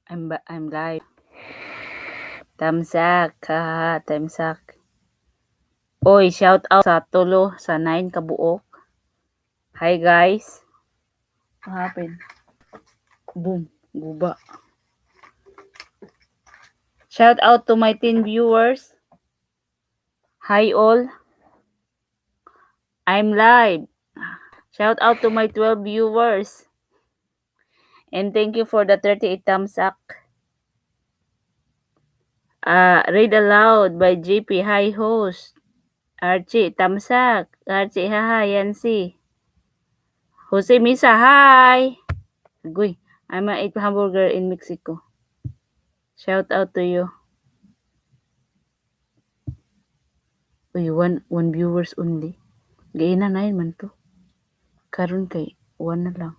I'm live. Tamsak, haha, tamsak. Oy, shout out sa tulo sa 9 ka buok. Hi, guys. What happened? Boom, guba. Shout out to my 10 viewers. Hi, all. I'm live. Shout out to my 12 viewers. And thank you for the 38 thumbs up. Read aloud by JP. Hi, host. Archie, tamsak. Archie, haha, Yancy. Jose Misa, hi. Agoy, I'm a eat hamburger in Mexico. Shout out to you. Uy, one viewers only. Gaina na man to. Karon kay one na lang.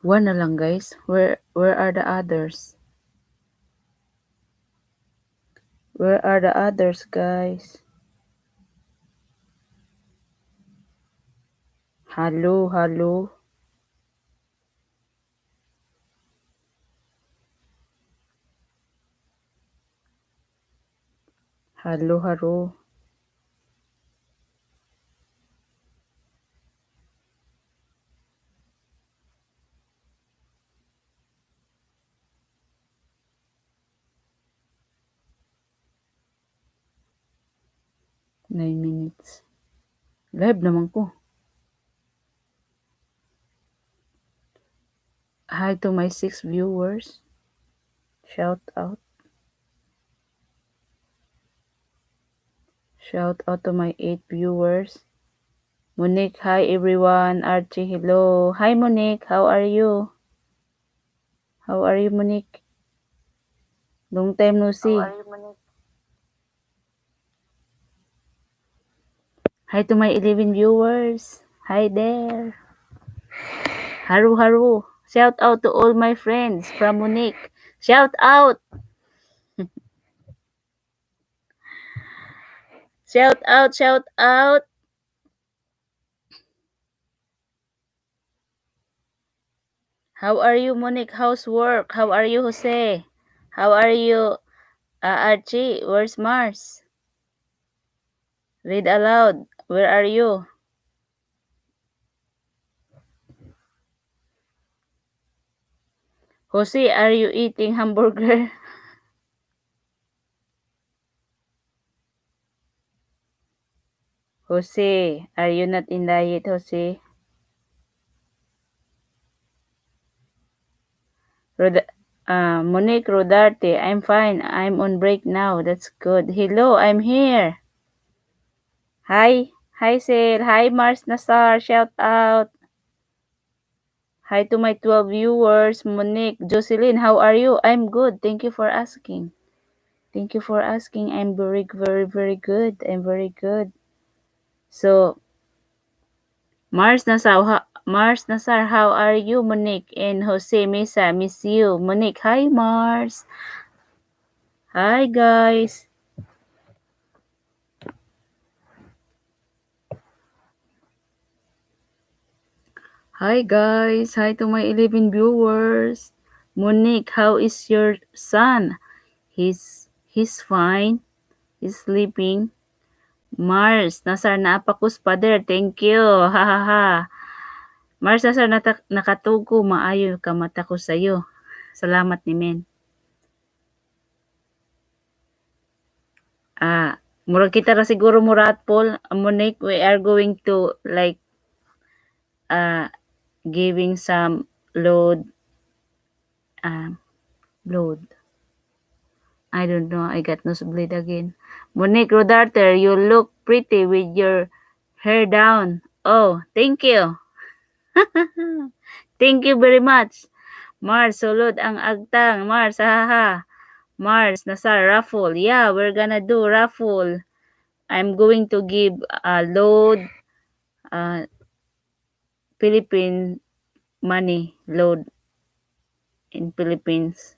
One na lang, guys. Where are the others? Where are the others, guys? Hello, hello. Hello, hello. 9 minutes. Live naman ko. Hi to my six viewers. Shout out. Shout out to my eight viewers. Monique, hi, everyone. Archie, hello. Hi, Monique. How are you? How are you, Monique? Long time no see. Hi to my 11 viewers. Hi there. Haru haru. Shout out to all my friends from Monique. Shout out. Shout out, shout out. How are you, Monique? How's work? How are you, Jose? How are you, Archie? Where's Mars? Read aloud. Where are you? Jose, are you eating hamburger? Jose, are you not in diet, Jose? Monique Rodarte, I'm fine. I'm on break now. That's good. Hello, I'm here. Hi. Hi, Sel. Hi, Mars Nasar. Shout out. Hi to my 12 viewers. Monique, Jocelyn, how are you? I'm good. Thank you for asking. Thank you for asking. I'm very, very, very good. I'm very good. So, Mars Nasar, Mars Nasar, how are you, Monique? And Jose Mesa, miss you. Monique, hi, Mars. Hi, guys. Hi, guys. Hi to my 11 viewers. Monique, how is your son? He's fine. He's sleeping. Mars, Nasar naa pa ko's pader. Thank you. Ha ha ha. Mars Nasar nakatugo maayo kamata ko sayo. Salamat ni men. Ah, murag kita ra siguro mo Paul. Monique, we are going to like giving some load. I don't know. I got nosebleed again. Monique Rodarte, you look pretty with your hair down. Oh, thank you. Thank you very much. Mars, sulod ang agtang. Mars, ha. Mars, nasa raffle. Yeah, we're gonna do raffle. I'm going to give a load, Philippine money load in Philippines.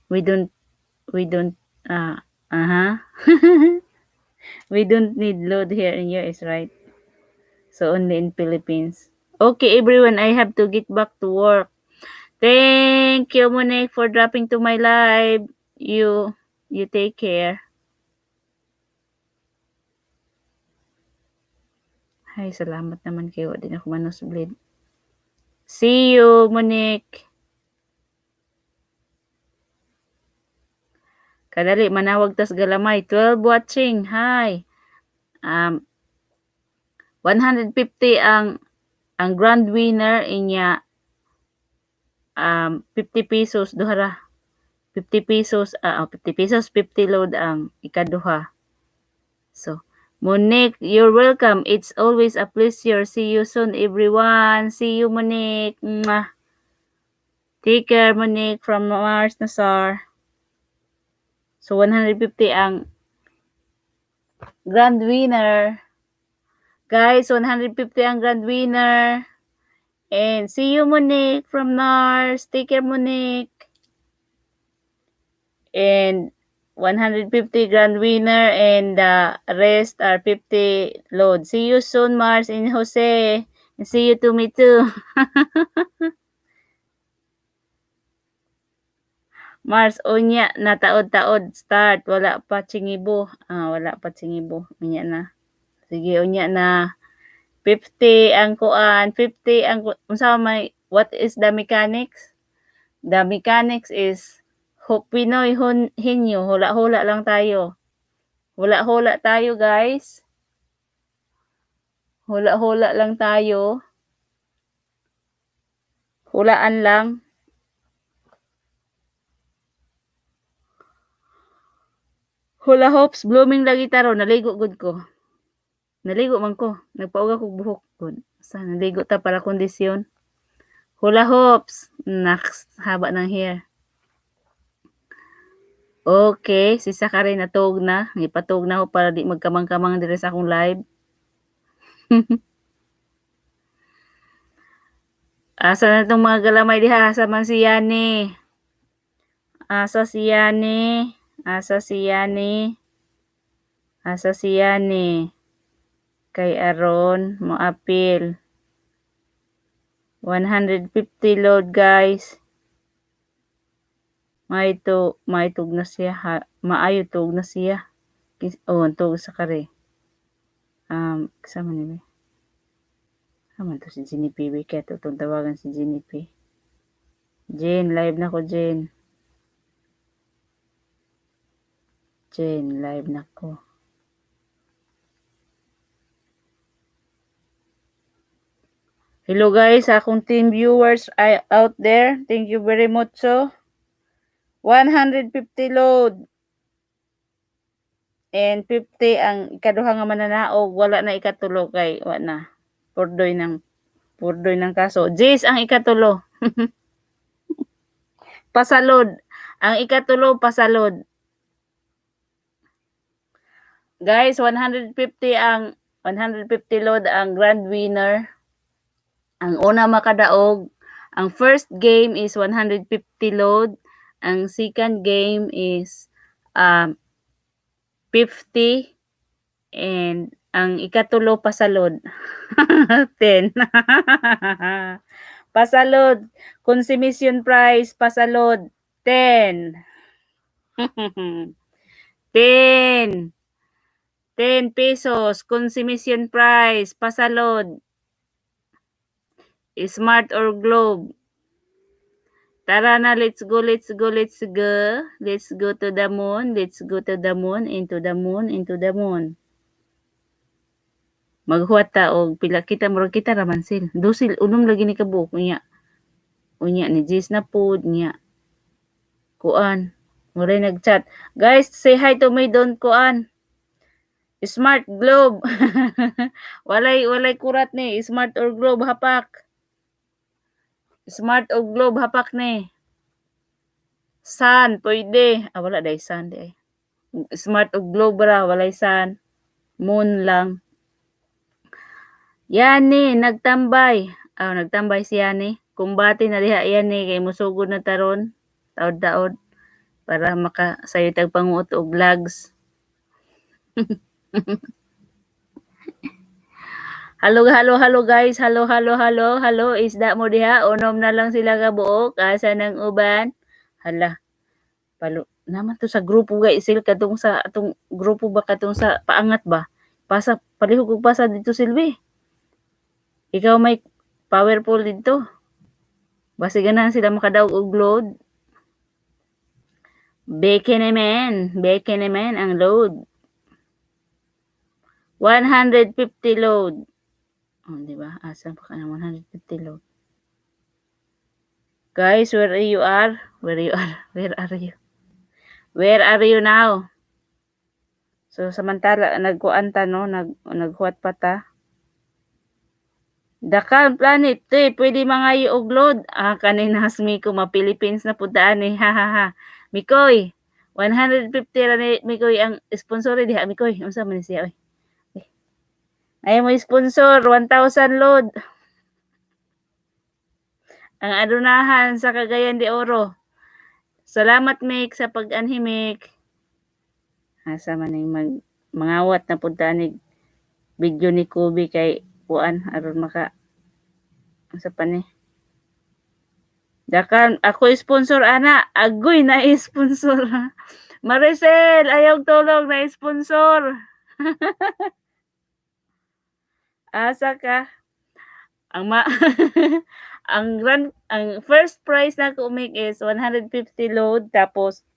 We don't. We don't need load here in US, right? So only in Philippines. Okay, everyone, I have to get back to work. Thank you, Monique, for dropping to my live. You take care. Ay, salamat naman kayo. Di na ako ma-nosebleed. See you, Monique. Kadali, manawag tas galamay. 12 watching. Hi. 150 ang grand winner inya, 50 pesos duha ra. 50 pesos, 50 pesos, 50 load ang ikaduha. So, Monique, you're welcome. It's always a pleasure. See you soon, everyone. See you, Monique. Mwah. Take care, Monique, from Mars Nasar. So, 150 ang grand winner. Guys, 150 ang grand winner. And see you, Monique, from Nars. Take care, Monique. And 150 grand winner and the rest are 50 load. See you soon, Mars and Jose. And see you to me too. Mars, unya na taod-taod start. Wala pa chingibo. Ah, wala pa chingibo. Unya na. Sige, unya na. 50 ang kuan, 50 ang unsa may, what is the mechanics? The mechanics is Pinoy hun, henyo, hula-hula lang tayo. Hula-hula tayo, guys. Hula-hula lang tayo. Hulaan lang. Hula hoops, blooming lagi taro, naligo gud ko. Naligo man ko, nagpauga kog buhok gud. Sa naligo ta para kondisyon. Hula hoops, naks, haba ng hair. Okay, si Sakari natug na. Gipatug na ko para di magkamang-kamang diri sa akong live. Asa na itong mga galamay diha? Asa man si Yani? Asa si Yani? Asa si Yani? Asa si Yani? Kay aron moapil. 150 load, guys. May to, may tug na siya ha, maayo tug na siya. Oh, tug sa kare. Kasama ni be. Sama to si Jenny P. Kaya to itong tawagan si Jenny P. Jen, live na ko, Jen. Jen, live na ko. Hello guys, akong team viewers out there. Thank you very much so. 150 load. And 50 ang ikaduha nga mananaog, wala na ikatulo kay wa na. Purdoy ng kaso. Jace ang ikatulo. Pasalod. Ang ikatulo pasalod. Guys, 150 ang 150 load ang grand winner. Ang una makadaog, ang first game is 150 load. Ang second game is 50 and ang ikatulo pasalod 10. Pasalod, consummation price pasalod 10. 10. 10 pesos consummation price pasalod. Smart or Globe. Tara na, let's go, let's go, let's go. Let's go to the moon. Let's go to the moon, into the moon, into the moon. Maghuwat ta og pila kita, murag kita ra man sil. Dusil unom lagi ni kabuok unya. Unya ni Jis na pod niya. Kuan. Walay nag-chat. Guys, say hi to me, don't kuan. Smart Globe. Walay kurat ni. Smart or Globe hapak. Smart o Globe hapak ni. Sun, pwede. Ah, wala day sun di ay. Smart o Globe ra, walay sun. Moon lang. Yani, nagtambay. Ah, nagtambay si Yani. Kumbate na diha Yani kay mosugod na taron. Taod-taod para makasayo tag panguot og vlogs. Hello, hello, hello guys. Hello, hello, hello, hello. Isda mo diha. Unom na lang sila ka buok. Asa ng uban? Hala. Palo naman to sa grupo guys. Sil katong sa atong grupo ba, katong sa paangat ba? Pasa, palihog og pasa dito, Silvi. Ikaw may powerful dito. Basi ganahan sila makadaog og load. Beke naman. Beke naman ang load. 150 load. Oh, di ba? Asa pa ka ng 150 load? Guys, where you are? Where you are? Where are you? Where are you now? So samantala nagkuan ta, no, naghuwat pa ta. The Calm Planet, te, pwede mangayo og load. Ah, kani nas Miko, ma Philippines na pud ta ani. Ha ha ha. Mikoy, 150 ra ni Mikoy ang sponsor diha, Mikoy. Unsa man ni siya oy? Ay mo sponsor 1,000 load. Ang adunahan sa Cagayan de Oro. Salamat, Mik, sa pag-anhi, Mik. Asa man ning mangawat na pud ta ni video ni Kobe kay kuan aron maka unsa pa ni? Dakan ako sponsor ana, agoy na sponsor. Maricel, ayaw tulong na sponsor. Asa ka? Ang ma ang grand ang first prize nako, Mik, is 150 load, tapos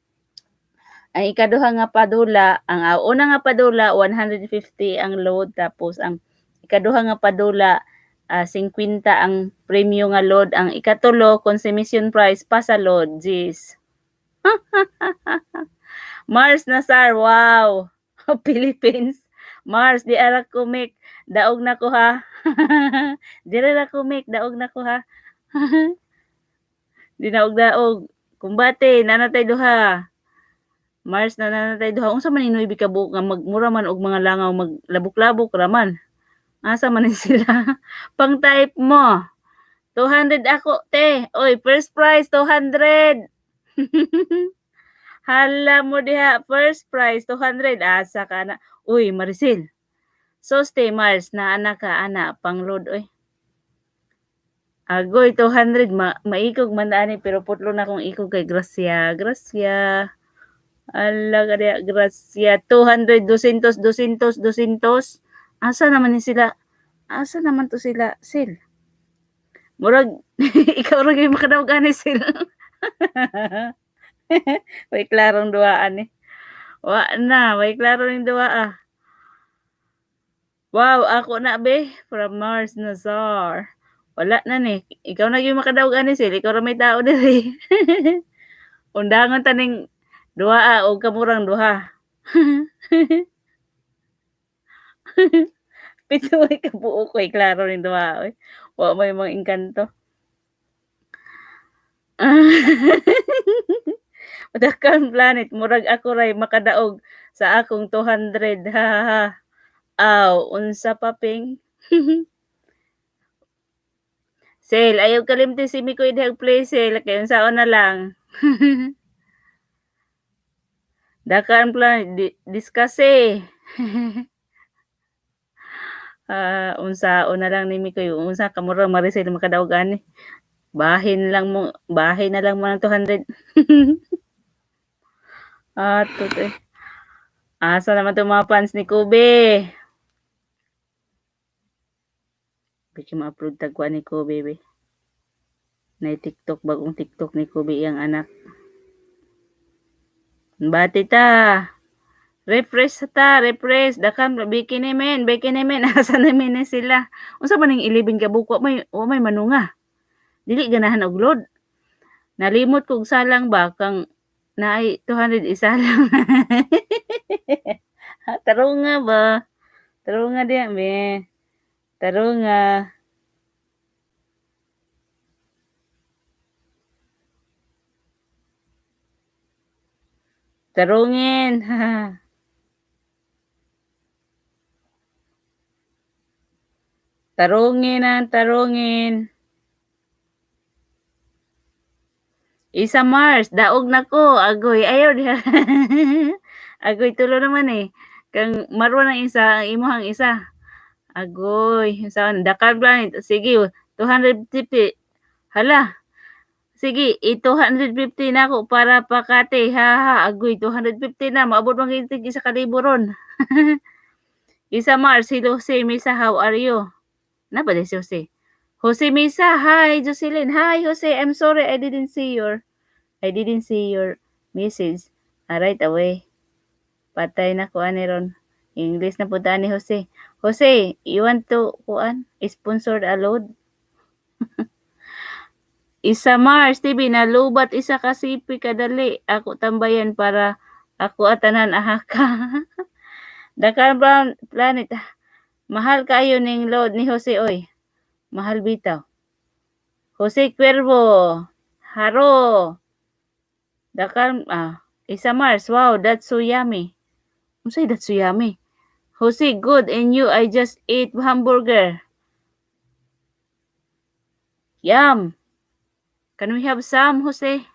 ang ikaduha nga padula, ang una nga padula 150 ang load, tapos ang ikaduha nga padula 50 ang premyo nga load, ang ikatulo consummation prize pa sa load. Jeez. Mars Nazar, wow. Philippines. Mars, di ara ko, Mik. Daog na ko ha. Diri ra ko, Mik, daog na ko ha. Dinaog-daog. Kumbate, naa na tay duha. Mars na naa na tay duha. Unsa man ning 9 ka buok nga magmura man og mga langaw, maglabok-labok ra man. Asa man ni sila? Pang-type mo. 200 ako, te. Oy, first prize 200. Hala mo diha, first prize 200. Asa ka na? Uy, Maricel. Soste Mars, naa na ka ana pang-load oy. Agoy 200, maikog man ani, pero putlo na akong ikog kay grasya, grasya. Ala ka diha, grasya. 200, 200, 200, 200. Asa naman ni sila? Asa naman to sila, Sil? Murag ikaw ra gyud makadaog ani, Sil. Way klarong duha ani. Wa na, way klaro ning duha ah. Wow, ako na be, from Mars Nazar. Wala na ni. Ikaw na gyud makadaog ani, Sil, ikaw ra may tao diri. Undangon ta ning duha og kamurang duha. 7 ka buok, way klaro ning duha oy. Wa may mga engkanto. The Calm Planet, murag ako ray makadaog sa akong 200. Ha ha ha. Aw, unsa pa, ping? Sel, ayaw kalimti si Mikoy dihag play, Sel, kay unsaon na lang. The Calm Planet, discuss eh. Ah, unsaon na lang ni Mikoy, unsa kamo ra Maricel makadaog ani. Bahin lang mo, bahin na lang mo ng 200. Atot eh. Asa naman itong mga fans ni Kobe? Biki ma-upload tagwa ni Kobe be. Na TikTok, bagong TikTok ni Kobe iyang anak. Bati ta. Refresh ta, refresh. Dakam bikini men, bikini men. Asa na men ni sila? Unsa man ning 11 ka buok, wa may manunga. Dili ganahan og load. Nalimot kog salang ba kang naay 200 isalang. Tarunga ba? Tarunga diha me. Tarunga. Tarungin. Tarungin ang tarungin. Isa Mars, daog na ko. Agoy, ayaw diha. Agoy, tulo naman eh. Kang marwa ng isa, ang imuhang isa. Agoy, unsaon Dakar Planet, sige, 250. Hala. Sige, i-250 nako para pakati. Ha ha, agoy, 250 na moabot man gyud 1,000 ron. Isa Mars, hello Jose Mesa, how are you? Naa ba si Jose? Jose Mesa, hi Jocelyn. Hi Jose, I'm sorry I didn't see your message right away. Patay na ko ani ron. English na pud ni Jose. Jose, you want to kuan sponsor a load? Isa Mars TV, nalubat isa ka CP kadali. Ako tambayan para ako atanan aha ka. Dakar Brown Planet. Mahal kaayo ning load ni Jose oy. Mahal bitaw. Jose Cuervo. Haro. Dakar Isa Mars. Wow, that's so yummy. Unsay that's so yummy? Jose, good. And you, I just ate hamburger. Yum. Can we have some, Jose?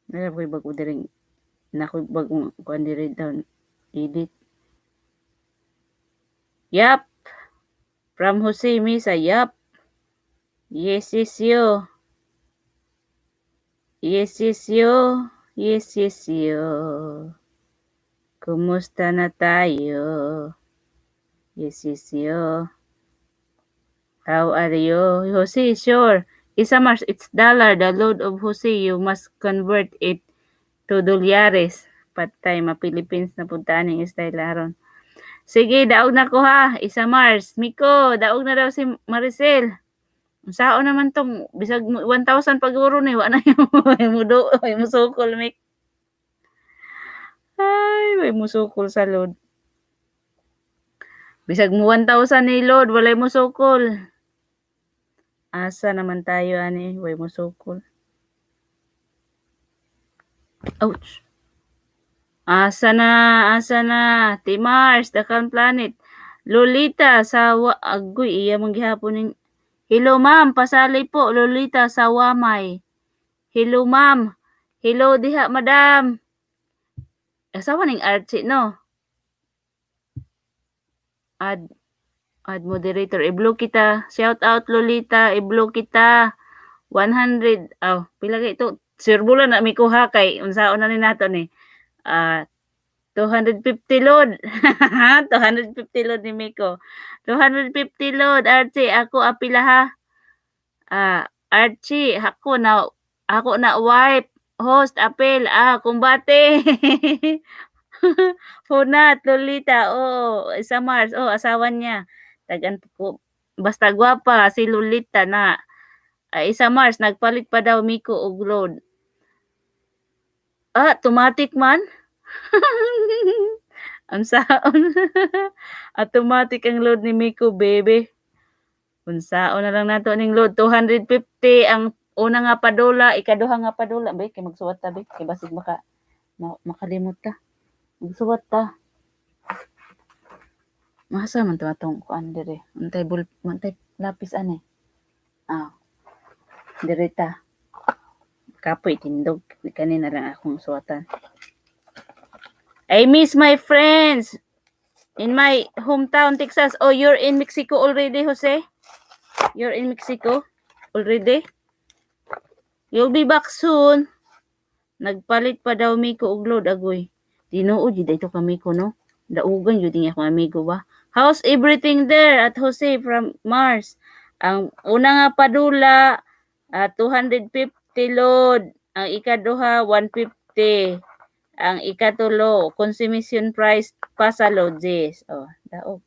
Naa ko'y bag-o diri. Naa ko'y bagong kuan diri down. Edit. Yup. From Jose Mesa. Yup. Yes, you. Yes, you. Yes, you. Kumusta na tayo? Yes, you. How are you? Jose, sure. Isa Mars, it's dollar. The load of Jose, you must convert it to dolyares. Patay, ma-Philippines na punta ning style aron. Sige, daog na ko ha. Isa Mars. Miko, daog na daw si Maricel. Unsaon naman tong bisag 1,000 paguro ni wa na mo do, mo sukol mik. Ay, way musukol sa load. Bisag mo 1,000 ni load, walay musukol. Asa naman tayo ani, way musukol. Ouch. Asa na, asa na? Timars, the Calm Planet. Lolita sa agoy iya man gihapon ning. Hello ma'am, pasali po Lolita sa Wamay. Hello ma'am. Hello diha madam. Asawa ning Archie no? Add add moderator. I-blue kita. Shout out Lolita, i-blue kita. 100 aw, pila kay ito? Sure na mi kuha kay unsaon na ni nato ni. Ah, 250 load. 250 load ni Miko. 250 load Archie, ako apila ha. Ah, Archie, ako na wife host apel kumbate. Hunat Lolita, oo, sa Mars, oh asawa niya. Tagan ko basta gwapa si Lolita na. Ay, sa Mars nagpalit pa daw Miko og load. Ah, automatic man. Unsaon? Automatic ang load ni Miko, bebe. Unsaon na lang nato ning load 250 ang una nga padula, ikaduha nga padula, be kay magsuwat ta be kay basig maka makalimot ta. Magsuwat ta. Masa man to atong kuan dire? Untay bul untay lapis ani. Ah. Dire ta. Kapoy tindog kani na lang akong suwatan. I miss my friends in my hometown, Texas. Oh, you're in Mexico already, Jose? You're in Mexico already? You'll be back soon. Nagpalit pa daw Miko og load agoy. Tinuod jud ito ka Miko no. Daugan jud ni akong amigo ba. How's everything there at Jose from Mars? Ang una nga padula 250 load, ang ikaduha 150. Ang ikatulo, consumption price pa sa lodges. Oh, daog.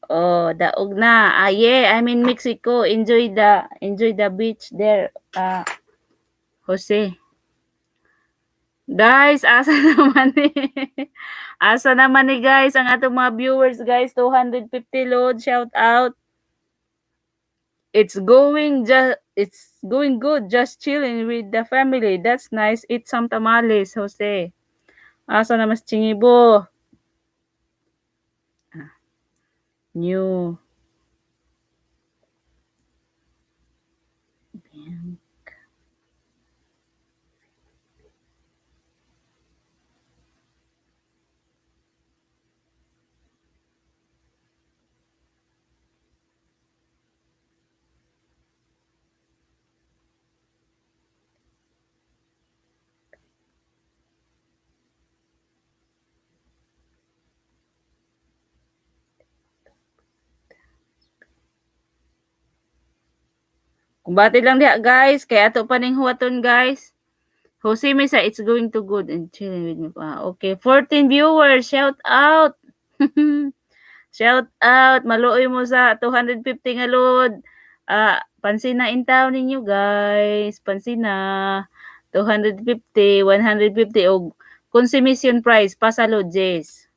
Oh, daog na. Ah, yeah, I'm in Mexico. Enjoy the beach there. Jose. Guys, asa naman ni? Asa naman ni guys ang atong mga viewers guys, 250 load, shout out. It's going good, just chilling with the family. That's nice. Eat some tamales, Jose. Asa na mas chingibo? Ah, new. Bianca. Kumbate lang diha, guys, kay ato pa ning huwaton, guys. Jose Mesa, it's going to good and chilling with me. Ah, okay, 14 viewers, shout out. Shout out, maluoy mo sa 250 nga load. Ah, pansin na in town ninyo, guys. Pansin na. 250, 150 og consummation price pasalod, Jess.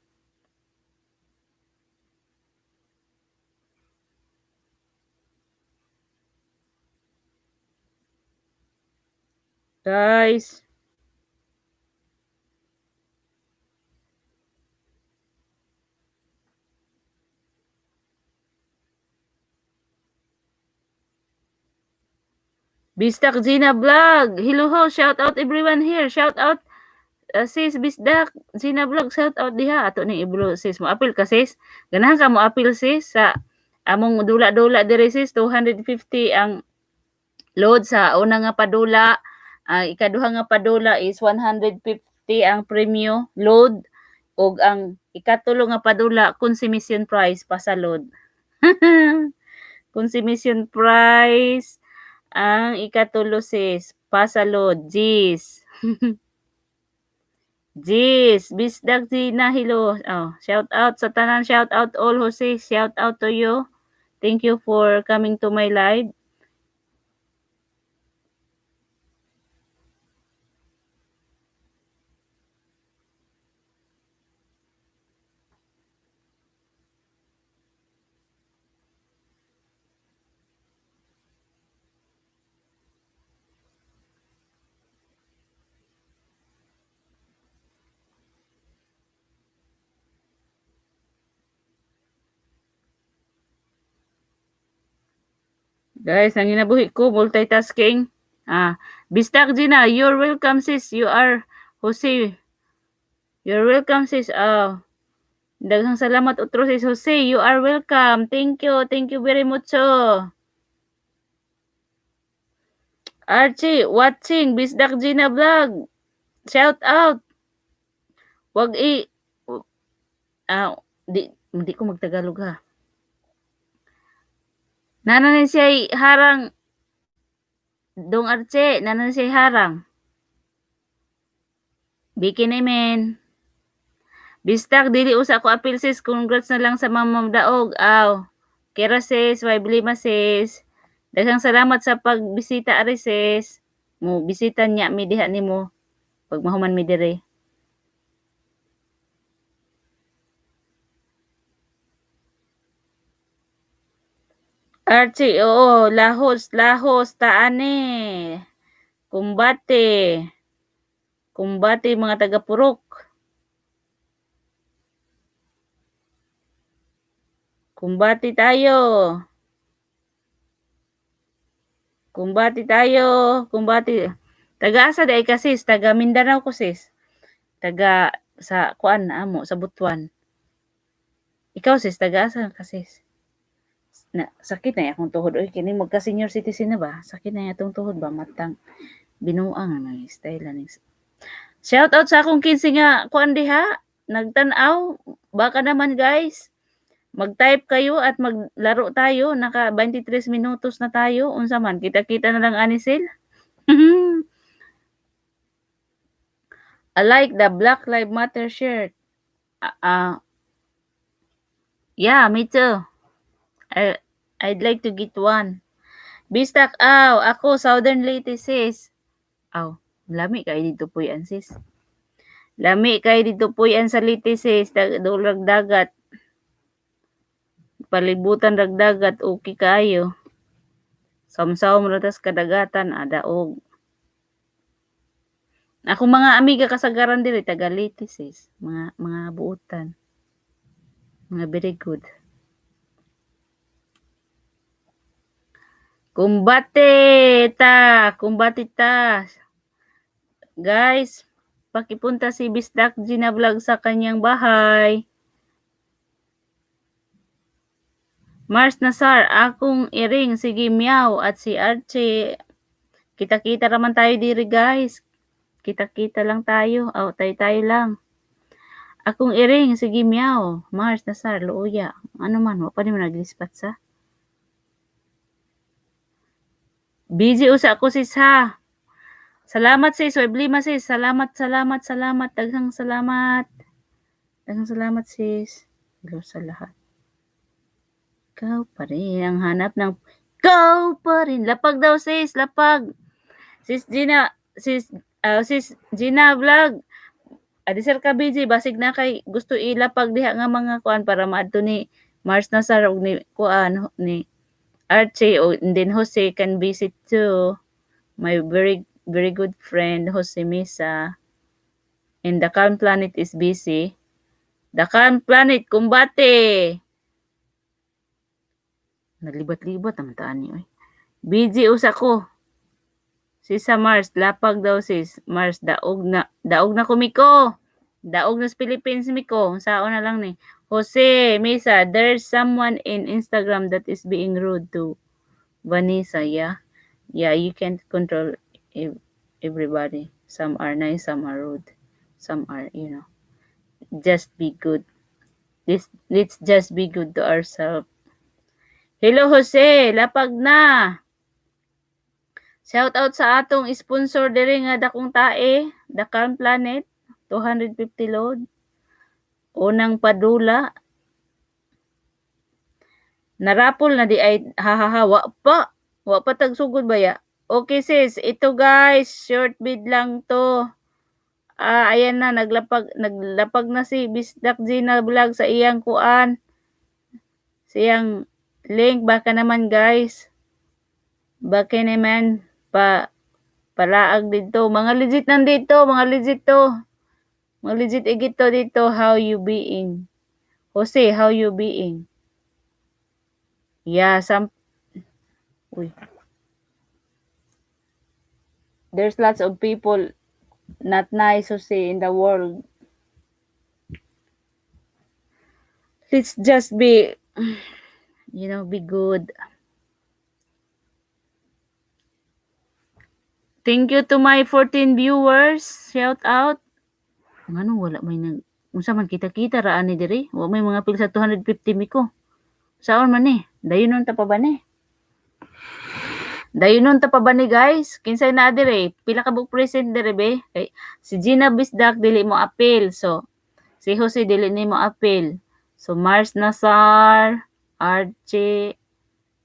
Guys. Bisdak Gina Vlog. Hello ho, shout out everyone here. Shout out sis Bisdak Gina Vlog, shout out diha ato ning ibulo, sis. Mo apil ka, sis? Ganahan ka mo apil, sis, sa among dula-dula diri, sis? 250 ang load sa una nga padula. Ang ikaduha nga padula is 150 ang premyo load ug ang ikatulo nga padula, consummation price pasalod. Consummation price ang ikatulo, sis, pasalod. Jis. Jis, Bisdak Gina, hello. Oh, shout out sa tanan, shout out all Jose, shout out to you. Thank you for coming to my live. Guys, nanginabuhi ko, multitasking. Ah, Bisdak Gina, you're welcome, sis. You are Jose. You're welcome, sis. Oh. Daghang salamat utro, sis Jose. You are welcome. Thank you. Thank you very much. Oh. Archie, watching Bisdak Gina Vlog. Shout out. Wag i ah, di hindi ko magtagalog ha. Nana ni siya harang Dong Archie, nana ni siya harang. Bikin men. Bistak, dili usa ko apil, sis. Congrats na lang sa mga daog. Aw. Kera sis, way blima, sis. Daghang salamat sa pagbisita ari, sis. Mo bisita niya mi diha nimo pag mahuman mi dire. Archie, oo, lahos, lahos, taane. Kumbate. Kumbate mga taga-Purok. Kumbate tayo. Kumbate tayo. Kumbate. Taga-asa di ay ka, sis? Taga Mindanao ko, sis. Taga sa kuan amo sa Butuan. Ikaw, sis, taga-asa ka, sis? Na, sakit na akong tuhod oy, kini magka senior citizen na ba? Sakit na atong tuhod ba, matang binuang na style ni. Shout out sa akong 15 nga kuan diha, nagtan-aw. Baka naman, guys. Mag-type kayo at maglaro tayo. Naka 23 minutos na tayo. Unsa man, kita-kita na lang ani sil. I like the Black Lives Matter shirt. Yeah, me too. I'd like to get one. Bistak, aw, ako Southern Leyte, sis. Aw, lami kay dito puy-an, sis. Lami kay dito puy-an sa Leyte, sis, duol rag dagat. Palibutan rag dagat, okay kaayo. Samsawom ra tas kadagatan, daog. Akong mga amiga kasagaran diri taga Leyte, sis, mga buotan. Mga very good. Kumbate ta, kumbate ta. Guys, pakipunta si Bisdak Gina Vlog sa kanyang bahay. Mars Nazar, akong iring, sige meow at si Archie. Kita-kita raman tayo diri, guys. Kita-kita lang tayo. Aw, tayo-tayo lang. Akong iring, sige meow. Mars Nazar, luoya. Ano man, wa pa ni mo naglispat sa. Busy usa ko, sis, ha. Salamat, sis, way blima, sis. Salamat, salamat, salamat. Daghang salamat. Daghang salamat, sis. Hello sa lahat. Ikaw pa rin ang hanap ng ikaw pa rin. Lapag daw, sis, lapag. Sis Gina, sis, sis Gina Vlog. Adi sir ka busy, basig na kay gusto ilapag diha nga mga kuan para maadto ni Mars Nazar ug ni kuan ni Archie o and then Jose can visit too. My very very good friend Jose Mesa. And the Calm Planet is busy. The Calm Planet, kumbate! Naglibat-libat naman taan ni oy. Busy usa ko. Sis sa Mars, lapag daw, sis. Mars, daog na ko miko. Daog na sa Philippines miko. Unsaon na lang ni. Jose Mesa, there's someone in Instagram that is being rude to Vanessa, yeah? Yeah, you can't control everybody. Some are nice, some are rude. Some are just be good. Let's just be good to ourselves. Hello, Jose, lapag na. Shout out sa atong sponsor diri nga dakong tae, The Calm Planet, 250 load. Unang padula. Narapol na di ay hahaha, wa pa. Wa pa tagsugod ba ya? Okay, sis, ito guys, short vid lang to. Ah, ayan na, naglapag na si Bisdak Gina Vlog sa iyang kuan. Sa iyang link, baka naman guys. Baka naman pa palaag dito. Mga legit nandito, mga legit to. Mga legit igito dito, how you being? Jose, how you being? Yeah, some Uy. There's lots of people not nice, Jose, in the world. Let's just be good. Thank you to my 14 viewers. Shout out. Ngano wala may nag unsa man kita-kita ra ani diri? Wa may mga pil sa 250 miko. Saon man ni? Dayon ta pa ba ni? Dayon ta pa ba ni, guys? Kinsay naa diri? Pila ka buok present diri be? Kay si Gina Bisdak dili mo apil. So si Jose dili nimo apil. So Mars Nazar, Archie,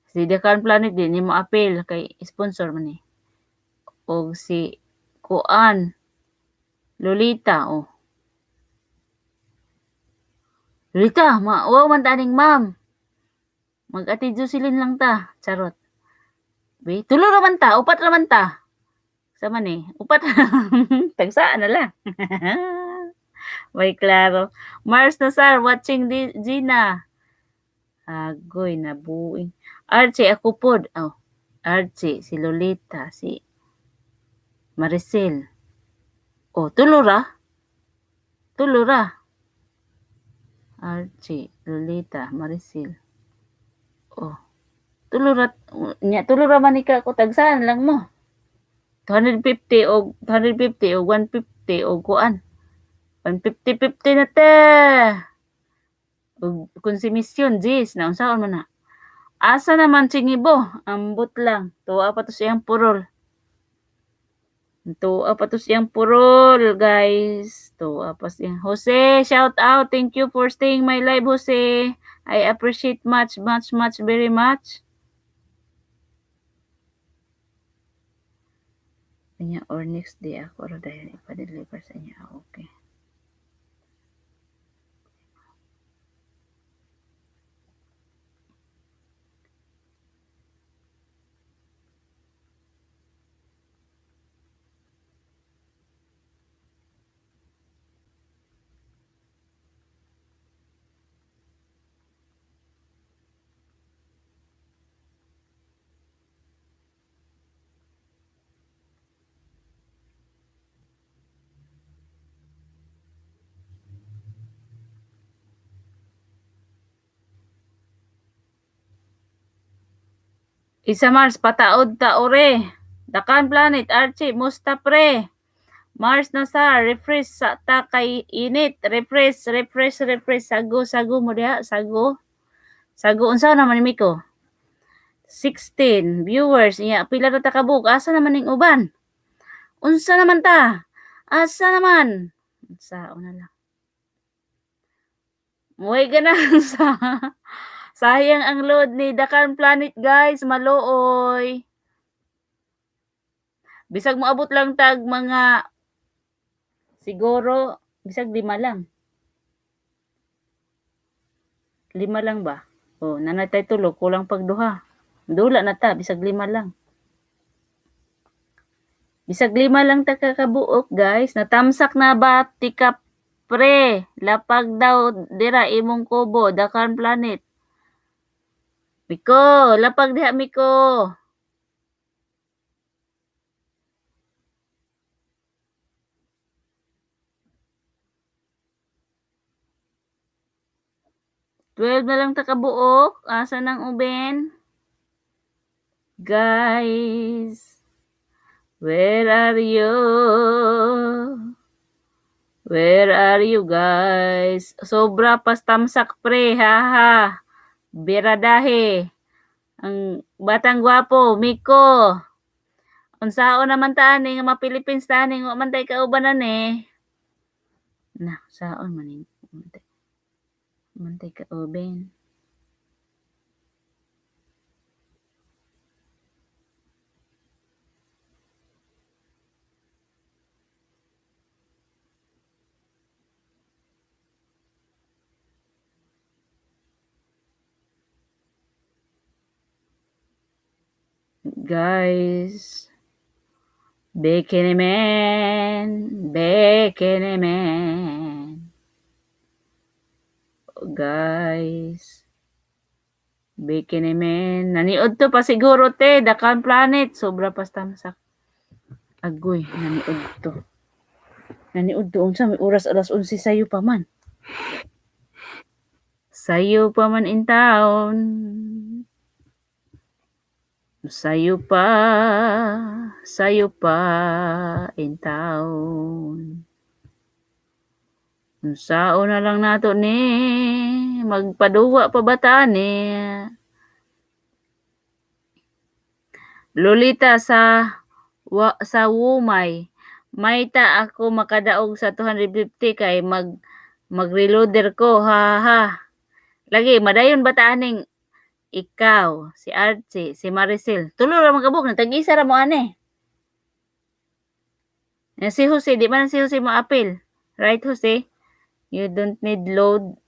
si The Calm Planet di nimo apil kay sponsor man ni. Og si Kuan Lolita, oh. Lolita, ma wow man taning ma'am. Mag-Ate Jocelyn lang ta, charot. Be, tulo ra man ta, upat ra man ta. Sa man eh, upat. Tagsaan na lang. May klaro. Mars Nazar watching di Gina. Agoy, nabuing. Archie, ako pod. Oh, Archie, si Lolita, si Maricel. Oh, tulo ra. Tulo ra. Archie, Lolita, Maricel. Oh. Tulo ra nya, tulo ra man ni ka ko, tagsaan lang mo. 250 og 250 og 150 og kuan. 150 50 na ta. Og konsumisyon jis na unsaon man na. Asa naman singibo? Ambot lang. Tuwa pa to siyang purol. Tuwa pa to siyang purol, guys. Tuwa pa siya. Jose, shout out. Thank you for staying my live, Jose. I appreciate much, much, much, very much. Kanya or next day ako ra dahil ipa-deliver sa inyo. Ah, okay. Isa Mars, pataod ta ore. Dakan Planet, Archie, musta pre? Mars Nazar, refresh sa ta kay init. Refresh, refresh, refresh. Sago, sago mo diha, sago. Sago, unsa naman ni Miko? 16 viewers. Iya, pila na ta kabuok? Asa naman ning uban? Unsa naman ta? Asa naman? Unsaon na lang. Muhay ganang sa sayang ang load ni The Calm Planet, guys, maluoy. Bisag moabot lang tag mga siguro bisag lima lang. Lima lang ba? Oh, naa na tay tulo, kulang pag duha. Dula na ta bisag lima lang. Bisag lima lang ta ka kabuok, guys. Natamsak na ba tika pre? Lapag daw dira imong kubo, The Calm Planet. Miko, lapag diha, Miko. 12 na lang ta kabuok. Asa nang uban? Guys, where are you? Where are you, guys? Sobra pas tamsak pre, haha. Biradahe. Ang batang gwapo, Miko. Unsaon naman ta ani nga mga Philippines ta ani, wa man tay kauban ani. Na, saon man ni? Man tay kauban. Guys, Bikini Man, Bikini Man. Guys, Bikini Man. Naniod to pa siguro te, The Calm Planet. Sobra pas tamsak. Agoy, naniod to. Naniod to unsa may oras, alas 11 sayo pa man. Sayo pa man in town. Sayo pa in town. Unsaon na lang nato ni, magpaduwa pa ba ta ni? Lolita sa wa, sa Wumay. May ta ako makadaog sa 250 kay mag reloader ko, ha ha. Lagi madayon ba ta aning ikaw, si Archie, si Maricel. Tulo ra man kabuok, tag-isa ra mo ani. Na si Jose, di man si Jose moapil. Right, Jose? You don't need load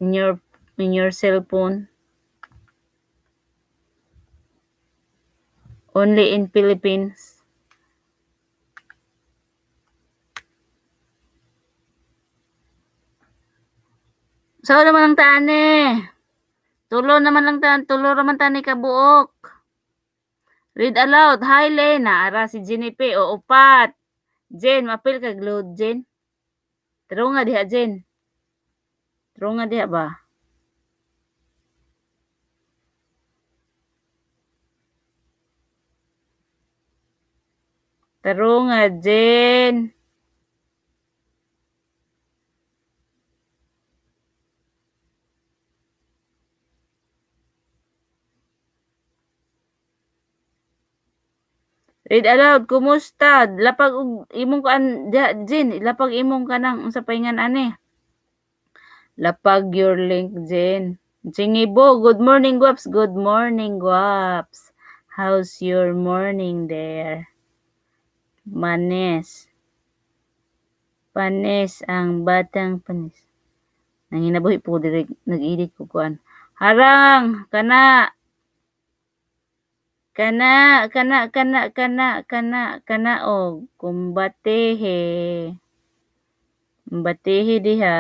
in your cell phone. Only in Philippines. Sao naman ang tani? Tulo naman lang tan, tulo raman tani kabuok. Read aloud. Hi, Lena. Ara si Jenny P. O, upat. Jen, mapil kag load, Jen. Taro nga diha, Jen. Taro nga diha ba? Taro nga, Jen. Read aloud, kumusta? Lapag og imong kuan diha, Jen, lapag imong kanang unsa pa ingan ani. Lapag your link, Jen. Chingibo, good morning, guaps. Good morning, guaps. How's your morning there? Manes. Panes ang batang panes. Nanginabuhi po diri, nag-edit ko kuan. Harang kana kana kana kana kana kana kana og kumbatehe. Kumbatehe diha.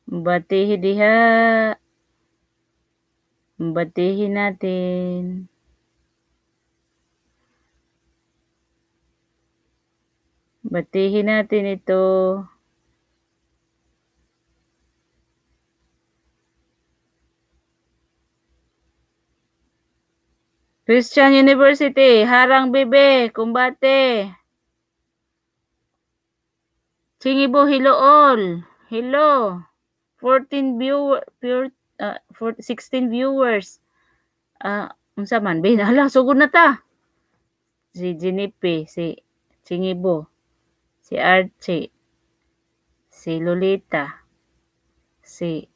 Kumbatehe diha. Kumbatehe natin. Batihin natin ito. Christian University, Harang Bebe, Kumbate. Chingibo, hello all. Hello. 14 viewer, pure, 16 viewers. Ah, unsa man be? Hala, sugod na ta. Si Jenipe, si Chingibo, si Archie, si Lolita, si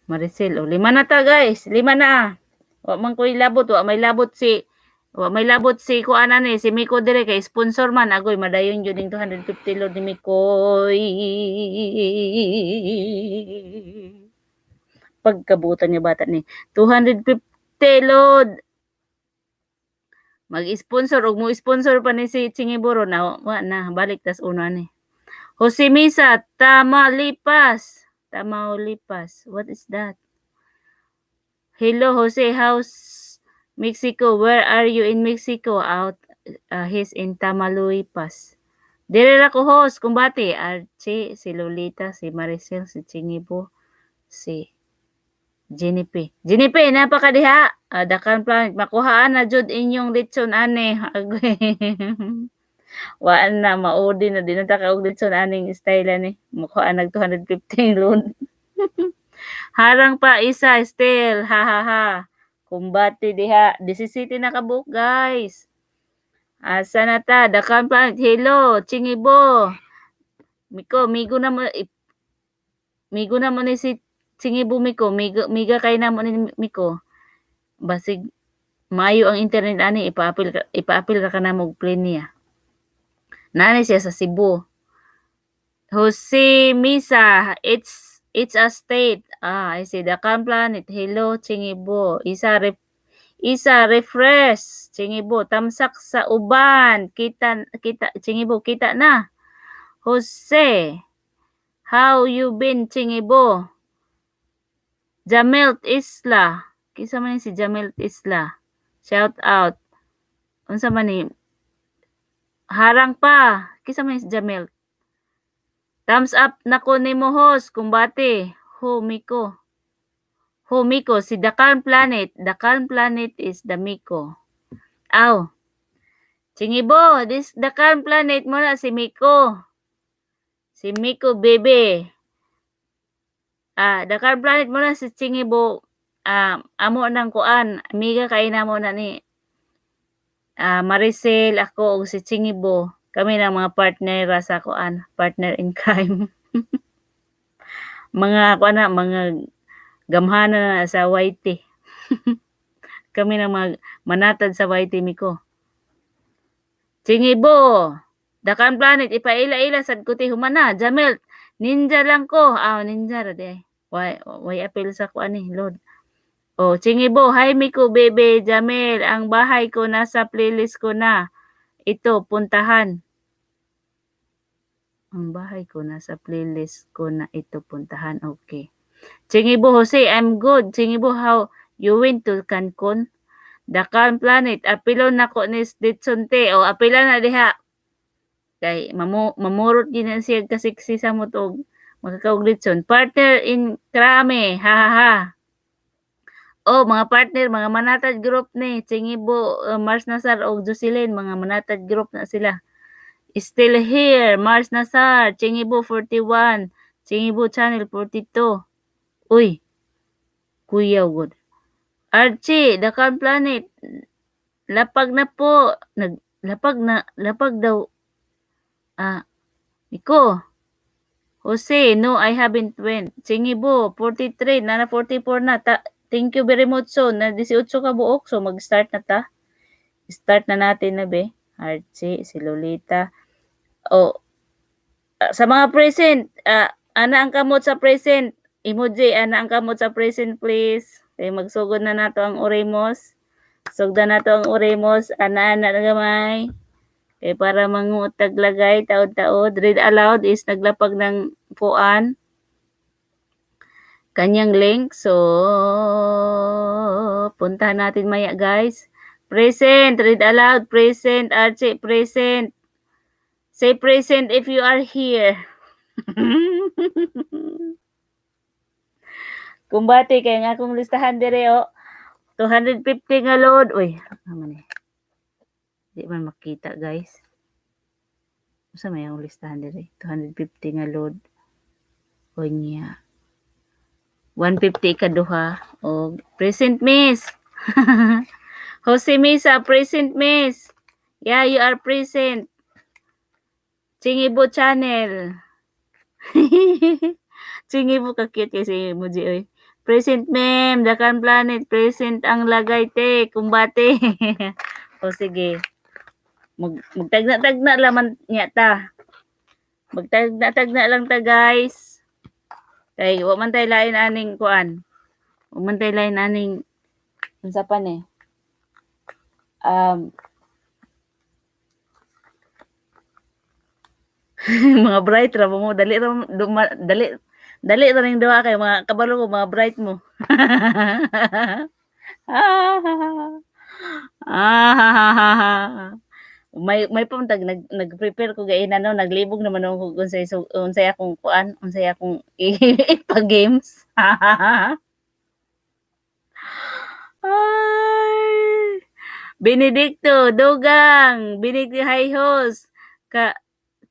Maricel. O, lima na ta, guys. Lima na. Wa man ko'y labot, wa may labot si kuan ani, si Miko dire kay sponsor man. Agoy, madayon jud ning 250 load ni Mikoy. Pagkabutan nga bata ni 250 load. Mag-sponsor og mo sponsor pa ni si Chingiburo na wa na balik tas uno ani. Jose Misa, Tamaulipas. Tamaulipas. What is that? Hello, Jose, how's Mexico? Where are you in Mexico? Out, he's in Tamaulipas. Dire ra ko, host, kumbati. Archie, si Lolita, si Maricel, si Chingibo, si Jenipe. Jenipe, napa ka diha? Ah, Dakan Planet, makuhaan na jud inyong litson ani. Agoy. Wa na, maudi na, di na ta ka og litson aning style ani. Makuha nag 250 load. Harang pa isa still, ha ha ha. Kumbati diha. 17 na kabuok, guys. Asa na ta? Dakan Planet, hello, Chingibo. Miko, migo na mo, migo na mo ni si Chingibo Miko, migo, miga kay na mo ni Miko. Basig maayo ang internet ani, ipaapil ra ka namo og plane niya. Naa ni siya sa Cebu. Jose Misa, it's a state. Ah, I see. Dakan Planet, hello, Chingibo. Isa refresh, Chingibo, tamsak sa uban. Kita kita Chingibo, kita na. Jose, how you been, Chingibo? Jamelt Isla. Kinsa man ni si Jamelt Isla? Shout out. Unsa man ni? Harang pa. Kinsa man ni si Jamelt? Thumbs up na ko nimo, host. Kumbati. Ho Miko. Ho Miko si The Calm Planet. The Calm Planet is the Miko. Aw. Chingibo, this The Calm Planet mo na si Miko. Si Miko bebe. Ah, The Calm Planet mo na si Chingibo. Ah, amo nang kuan, amiga kay namo na ni. Ah, Maricel, ako ug si Chingibo. Kami na mga partner ra sa kuan, partner in crime. Mga kuan na, mga gamhanan na sa YT. Kami na mga manatad sa YT, Miko. Chingibo, The Calm Planet, ipaila-ila sad ko ti human na. Jamel, ninja lang ko. Ah, ninja ra di ay. Way apil sa kuan ni, Lord. Oh, Chingibo, hi Miko bebe, Jamel, ang bahay ko nasa playlist ko na. Ito, puntahan. Ang bahay ko nasa playlist ko na ito, puntahan. Okay. Chingibo, Jose, I'm good. Chingibo, how you went to Cancun? The Calm Planet, apilon nako ni Ditson te. O, apila na diha. Kay mamurot gid na siya kasiksi sa mo og makakaog litson. Partner in crime, ha ha ha. Oh, mga partner, mga manatad group ni Chingibo, Mars Nasar og Jocelyn, mga manatad group na sila. Still here, Mars Nasar, Chingibo 41, Chingibo Channel 42. Uy, kuya gud. Archie, The Calm Planet, lapag na po. Naglapag na, lapag daw. Ah, Miko. Jose, no, I haven't went. Chingibo, 43, nana 44 na. Ta thank you very much. So, na 18 ka buok. So, mag-start na ta. Start na natin na, be. Archie, si Lolita. Oh, sa mga present, ana ang kamot sa present. Emoji, ana ang kamot sa present, please. Kay magsugod na nato ang Oremos. Sugdan nato ang Oremos. Ana, ana na gamay. Kay para mangutag lagay, taod-taod. Read aloud is naglapag ng puan. Kanyang link. So, puntahan natin maya, guys. Present, read aloud, present, Archie, present. Say present if you are here. Kumbati kay nga akong listahan dire oh. 250 nga load. Uy, naman eh. Di man makita, guys. Usa may akong listahan dire? 250 nga load. Unya. 150 ikaduha. O present, miss. Jose Mesa, present, miss. Yeah, you are present. Chingibo channel. Chingibo ka cute kay si emoji oy. Present, ma'am, Dakan Planet, present ang lagay te, kumbate. O sige. Magtagna-tagna laman niya ta. Magtagna-tagna lang ta, guys. Kay wa man tay lain aning kuan. Wa man tay lain aning unsa pa ni? Mga bright ra mo, dali ra duma, dali dali ra ning duha kay mga kabalo ko mga bright mo. Ah, may puntag nag-prepare ko gaina no, naglibog naman ako kung unsay unsay akong kuan, unsay akong ipa-games. Ay. Benedicto, Dugang, Benedicto, hi host. Ka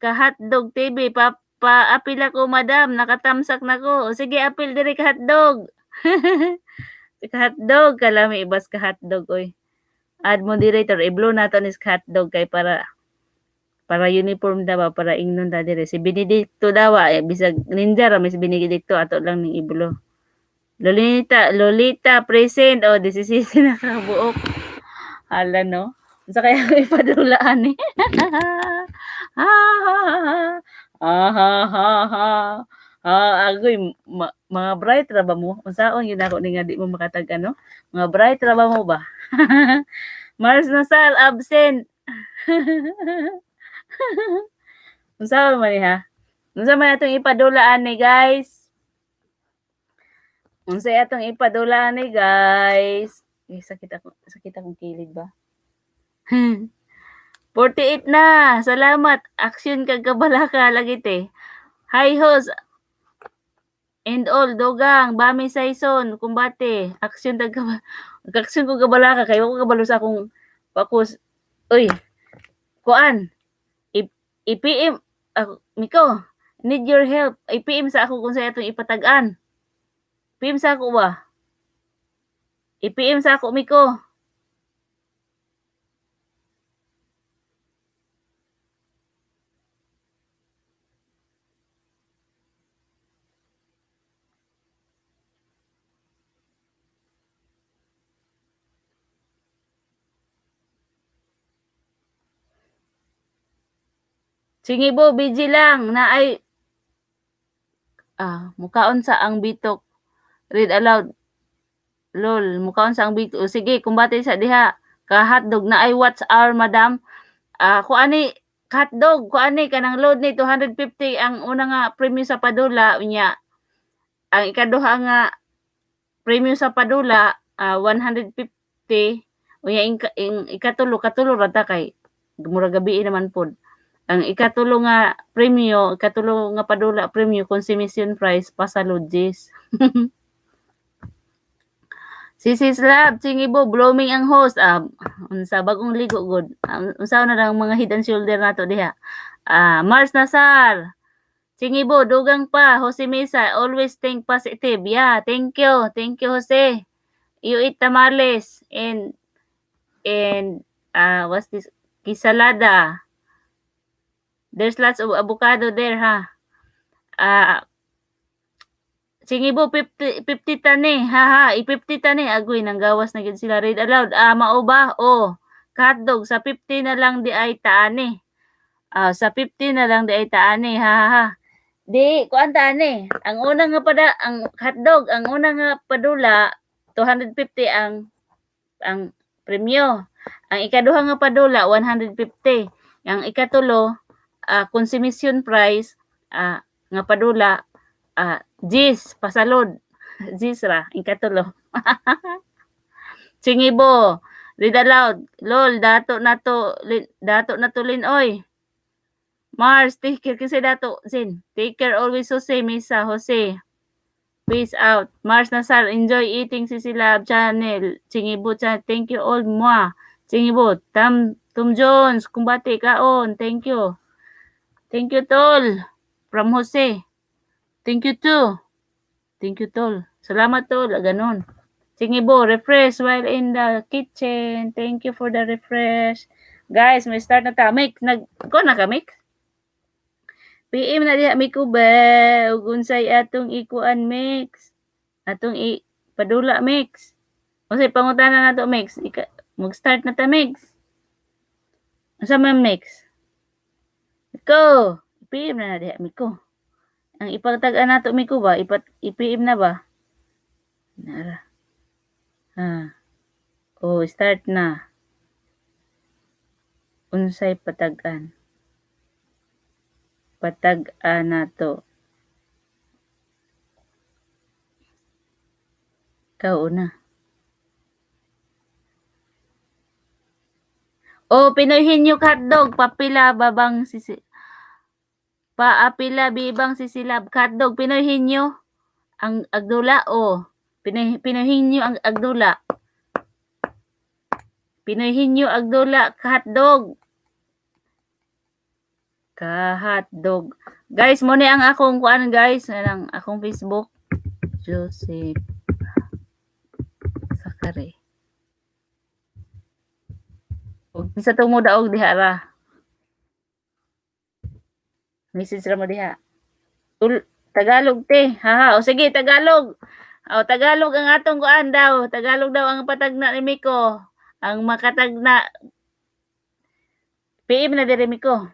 hotdog TV, pa paapil ako, madam, nakatamsak na ko. Sige, apil diri ka hotdog. Ka hotdog, kalami ibas ka hotdog oy. Add moderator, i-blow nato ni sa hotdog kay para uniform daw ba, para ingnon ta diri. Si Benedicto daw eh, bisag ninja ra may si Benedicto, ato lang ning i-blow. Lolita, Lolita, present. Oh, 17 na kabuok. Hala no. Unsa kaya ako ipadulaan eh? Ah, ah, ha, ha, ha. Ah, agoy mga bright ra ba mo? Unsaon gyud nako ni nga di mo makatag ano? Mga bright ra ba mo ba? Mars Nasal absent. Unsa man ni ha? Unsa man atong ipadulaan ni, guys? Unsay atong ipadulaan ni, guys? Eh, sakit ako, sakit akong kilid ba? 48 na. Salamat. Action kag kabalaka lagi te. Hi host and all Dogang, Bami Saison, kumbate. Action tag action ko kabalaka kay ko kabalo sa akong pakus. Uy. Kuan. I-PM ako, Miko, need your help. I-PM sa ako kung sa atong ipatag-an. PM sa ako ba? I-PM sa ako, Miko. Sige bo, busy lang na ay ah, mukaon sa ang bitok. Read aloud. Lol, mukaon sa ang bitok. O, sige, kumbate sa diha. Ka hotdog na ay what's our madam? Ah, kuani hotdog, kuani kanang load ni 250 ang una nga premyo sa padula unya. Ang ikaduha nga premyo sa padula, 150 unya ing ikatulo, katulo ra ta kay murag gabii naman pod. Ang ikatulo nga premyo, ikatulo nga padula premyo consummation price pasalud Jis. Sisis Lab, Chingibo, blooming ang host. Ah, unsa bagong ligo gud. Unsa na lang mga head and shoulder nato diha. Ah, Mars Nasar. Chingibo, dugang pa. Jose Mesa, always think positive. Yeah, thank you. Thank you, Jose. You eat tamales and what's this? Quesalada. There's lots of avocado there, ha. Ah, Chingibo, 50, 50 tani. Ha ha, i-50 tani. Agoy, nanggawas na gid sila. Read aloud. Ah, mao ba? Oh, hotdog sa 50 na lang di ay taani. Ah, sa 50 na lang di ay taani. Ha ha ha. Di, kuan taani. Ang una nga pada, ang hotdog, ang una nga padula, 250 ang premyo. Ang ikaduha nga padula, 150. Ang ikatulo, consummation price, nga padula, Gis, pasalod. Gis ra, ikatulo. Chingibo, read aloud. Lol, dato na to, dato na to lin oy. Mars, take care kasi dato, Sin. Take care always, Jose, Misa, Jose. Peace out. Mars Nasar, enjoy eating Sisi Lab channel. Chingibo channel. Thank you all moi. Chingibo, Tam, Tom Jones, kumbate kaon. Thank you. Thank you, tol. From Jose. Thank you too. Thank you, tol. Salamat, tol. Ganon. Sige bo, refresh while in the kitchen. Thank you for the refresh. Guys, may start na ta. Mix, nag, ko na ka, Mix? PM na diha mi ko ba? Ug unsay atong ikuan, Mix? Atong i padula, Mix. Unsay pangutana nato, Mix? Ika, mag-start na ta, Mix. Unsa man, Mix? Ko, PM na na diha mi ko. Ang ipatag-an nato mi ko ba? Ipat i-PM na ba? Nara. Ha. Oh, start na. Unsay patag-an? Patag-an nato. Ikaw una. Oh, Pinoy Hinyok hotdog, papila babang sisi paapila bibang sisilab hotdog Pinoy Hinyo ang agdula oh. Pinoy Pinoy Hinyo ang agdula. Pinoy Hinyo agdula hotdog. Ka hotdog. Guys, mo ni ang akong kuan guys, ang akong Facebook. Joseph Sakare. Ug sa tong mo daog diha ra. Message ra mo diha. Tul Tagalog te. Haha, o sige Tagalog. O Tagalog ang atong kuan daw. Tagalog daw ang patagna ni Miko. Ang makatagna. PM na diri Miko.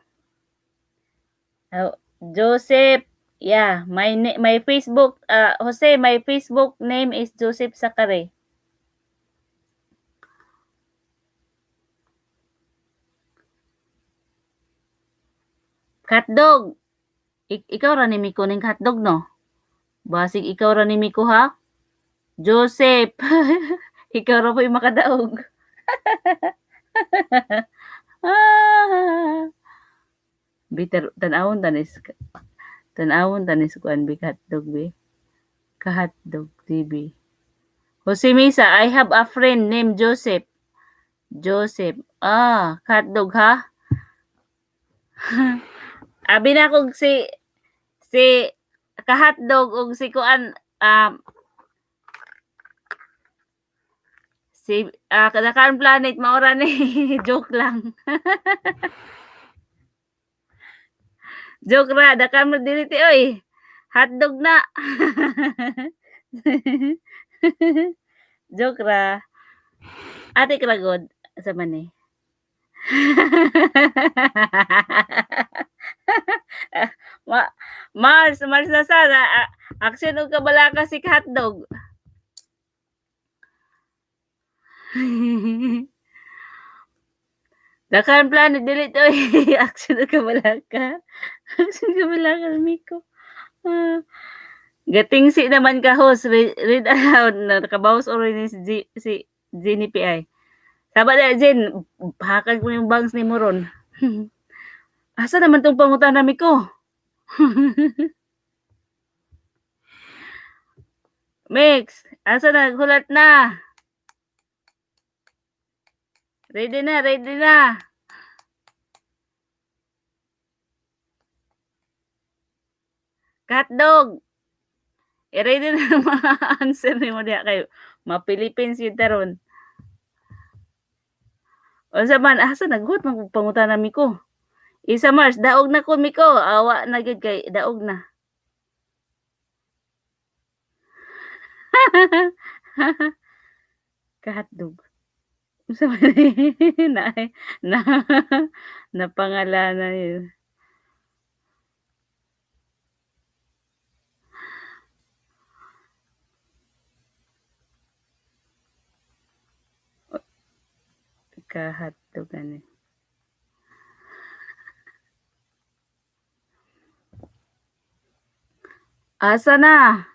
Oh, Joseph, yeah, my Facebook Jose, my Facebook name is Joseph Sakare. Hotdog. Ikaw ra ni Miko ning hotdog no? Basig ikaw ra ni Miko ha? Joseph. Ikaw ra po'y makadaog. Ah. Bitter tan-awon tanis tan-awon tanis kuan bi hotdog bi. Ka-hotdog TV. Jose Misa, I have a friend named Joseph. Joseph. Ah, hotdog ha? Abi na kog si ka-hotdog ug si kuan si Kadakan Planet maura ni joke lang. Joke ra dakan mo dili ti oy. Hotdog na. Joke ra. Ate kragod asa man ni? Ma Mars, Mars na sana action og kabalaka si hotdog. Dakan Planet dili to action og kabalaka. Action kabalaka Miko. Ah. Gatingsi naman ka host, read, read aloud na nakabawas already si, G, si Jenny PI. Saba na Jen, hakag mo yung bangs ni Moron. Asa naman tong pangutana Miko? Mix, asa na hulat na? Ready na, ready na. Hotdog. I-ready na ang mga answer nimo diha kayo. Ma-Philippines yun taron. Unsa man asa naghuot man pangutana Miko. Isa Mars, daog na ko Miko. Awa na gyud kay daog na. Ka-hotdog. Unsa man na na napangalanan yun. Ka-hotdog ani. Asa na?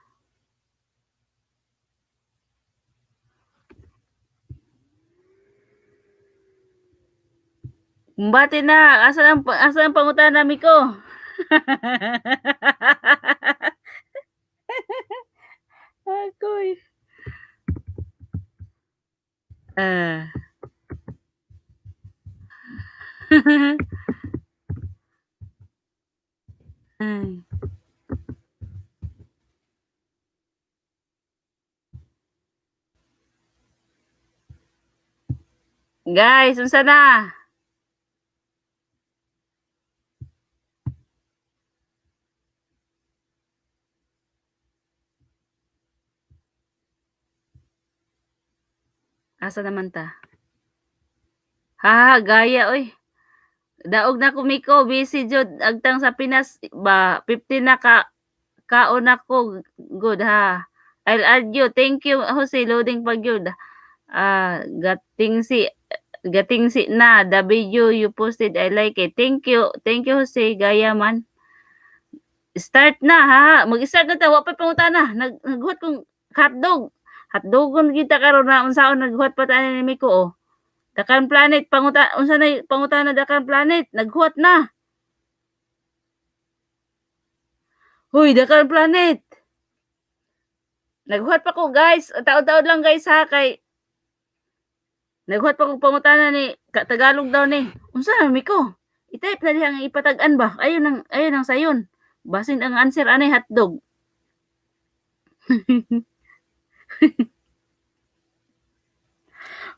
Bati na, asa ang pangutana Miko? Akoy. Ah. Ay. Guys, unsa na? Asa naman ta? Ha, gaya oy. Daog na ko, Miko, busy jud agtang sa Pinas ba, 15 na ka kaon nako good ha. I'll add you. Thank you, Jose. Loading pa gyud. Ah, gatingsi na the video you posted. I like it. Thank you. Thank you, Jose. Gaya man. Start na ha. Mag-start na ta, wa pa pangutana. Naghuwat kong hotdog. Hotdogon kita karon na unsaon, naghuwat pa ta ni Miko oh. Dakan Planet, panguta unsa nay pangutana, Dakan Planet? Naghuwat na. Huy, Dakan Planet. Naghuwat pa ko, guys. Taod-taod lang, guys, ha, kay naghuwat pa kog pangutana ni Tagalog daw ni. Unsa na, Miko? I-type na diha nga ipatag-an ba? Ayon ang sayon. Basin ang answer anay hotdog.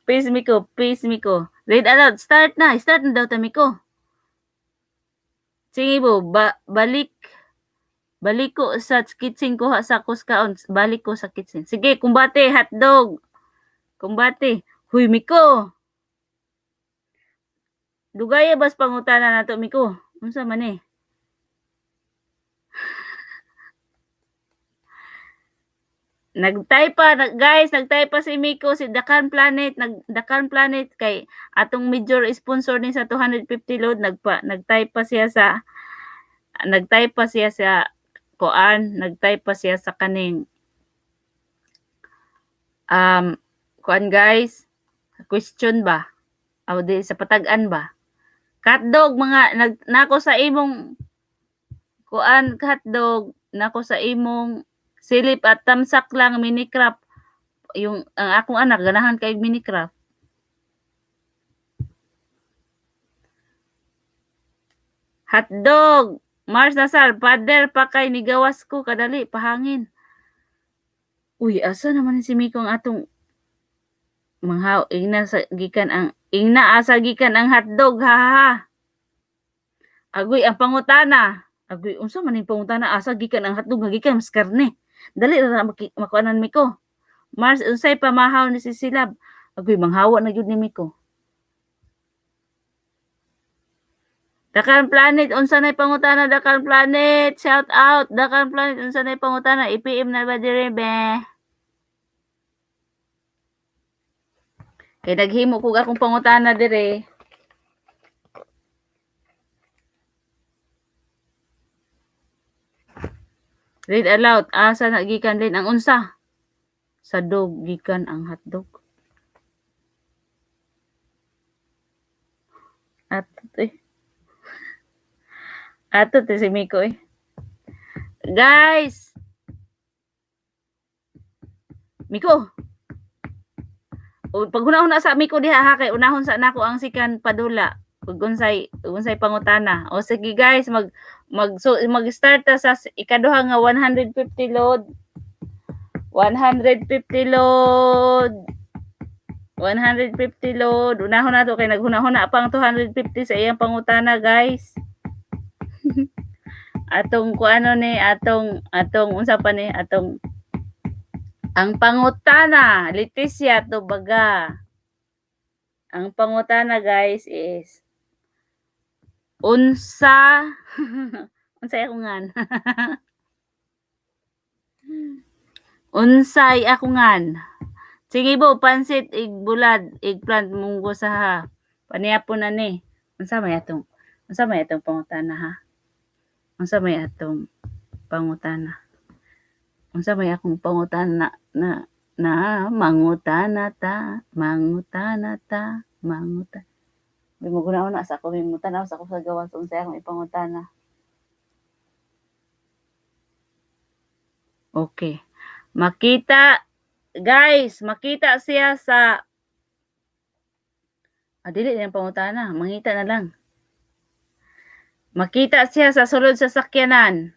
Peace, Miko, peace, Miko. Read aloud, start na, start na daw ta, Miko. Sige bo, ba, balik balik ko sa kitchen, kuha sa kuskaon, balik ko sa kitchen. Sige, kumbate hotdog. Kumbate. Huy, Miko. Dugaya bas pangutana nato, Miko. Unsa man eh? Nag-type pa, guys, nag-type pa si Miko, si Dakan Planet, nag Dakan Planet kay atong major sponsor ni sa 250 load, nag-type pa siya sa nag-type pa siya sa kuan, nag-type pa siya sa kaning kuan, guys, question ba? Aw di sa patag-an ba? Hotdog mga nag nako sa imong kuan, hotdog nako sa imong silip at tamsak lang Minecraft. Yung ang akong anak ganahan kay Minecraft. Hotdog. Mars Nasar, father pa kay nigawas ko kadali pahangin. Uy, asa naman si Miko ang atong manghaw ingna sa gikan ang ingna asa gikan ang hotdog, ha ha ha. Agoy ang pangutana. Agoy, unsa man ning pangutana, asa gikan ang hotdog nga gikan mas karne. Dali ra na makuanan, Miko. Mars, unsay pamahaw ni si Silab? Agoy, manghawa na gyud ni Miko. Dakan Planet, unsa nay pangutana, Dakan Planet? Shout out Dakan Planet, unsa nay pangutana? I-PM na ba dire be? Kay naghimo kog akong pangutana dire. Read aloud, asa na gikan din ang unsa? Sa dog gikan ang hotdog. Atot eh. Atot eh si Miko eh. Guys! Miko! O, pag huna-huna sa Miko diha ha, kay unahon sa nako ang sikan padula. Ug unsay pangutana. O sige guys, mag mag so, mag-start ta sa ikaduha nga 150 load. 150 load. 150 load. Unahon nato kay naghuna-huna pa ang 250 sa iyang pangutana, guys. Atong kuano ni atong atong unsa pa ni atong ang pangutana, Leticia Tubaga. Ang pangutana, guys, is unsa unsay ako ngan? Unsay ako ngan? Sige bo, pansit, igbulad, eggplant, munggo sa ha. Panihapon na ni. Unsa may atong pangutana ha? Unsa may atong pangutana? Unsa may akong pangutana na na mangutana ta, mangutana ta, manguta. Di mo guna sa ako, may tanaw sa ako sa gawas unsay akong ipangutana. Okay. Makita, guys, makita siya sa ah, dili na pangutana, mangita na lang. Makita siya sa sulod sa sakyanan.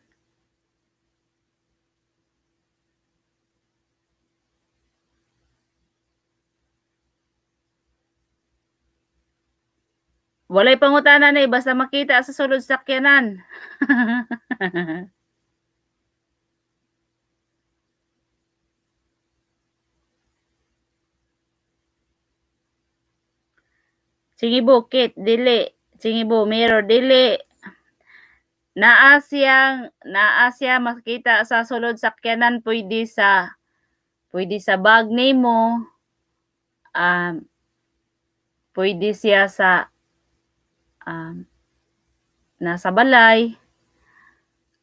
Walay pangutana ni basta makita sa sulod sakyanan. Sige kit dili, Chingibo mirror dili. Naa siya makita sa sulod sakyanan, pwede sa bag nimo, pwede siya sa nasa balay.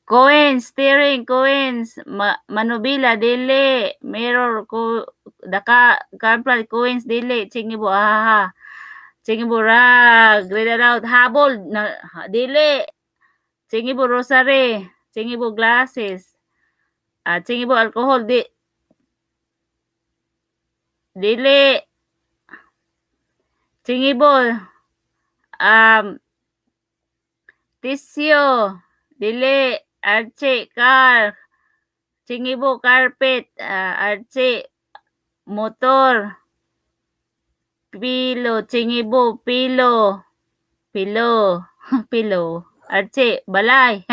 Coins, steering, coins, manubela dili, mirror ko daka car coins dili, Chingibo ahaha. Chingibo rag, read aloud, habol na dili. Chingibo rosary, Chingibo glasses, Chingibo alcohol di dili. Chingibo tissue, dili, Archie car, Chingibo carpet, Archie motor, pilo, Chingibo pilo, pilo, pilo, Archie balay.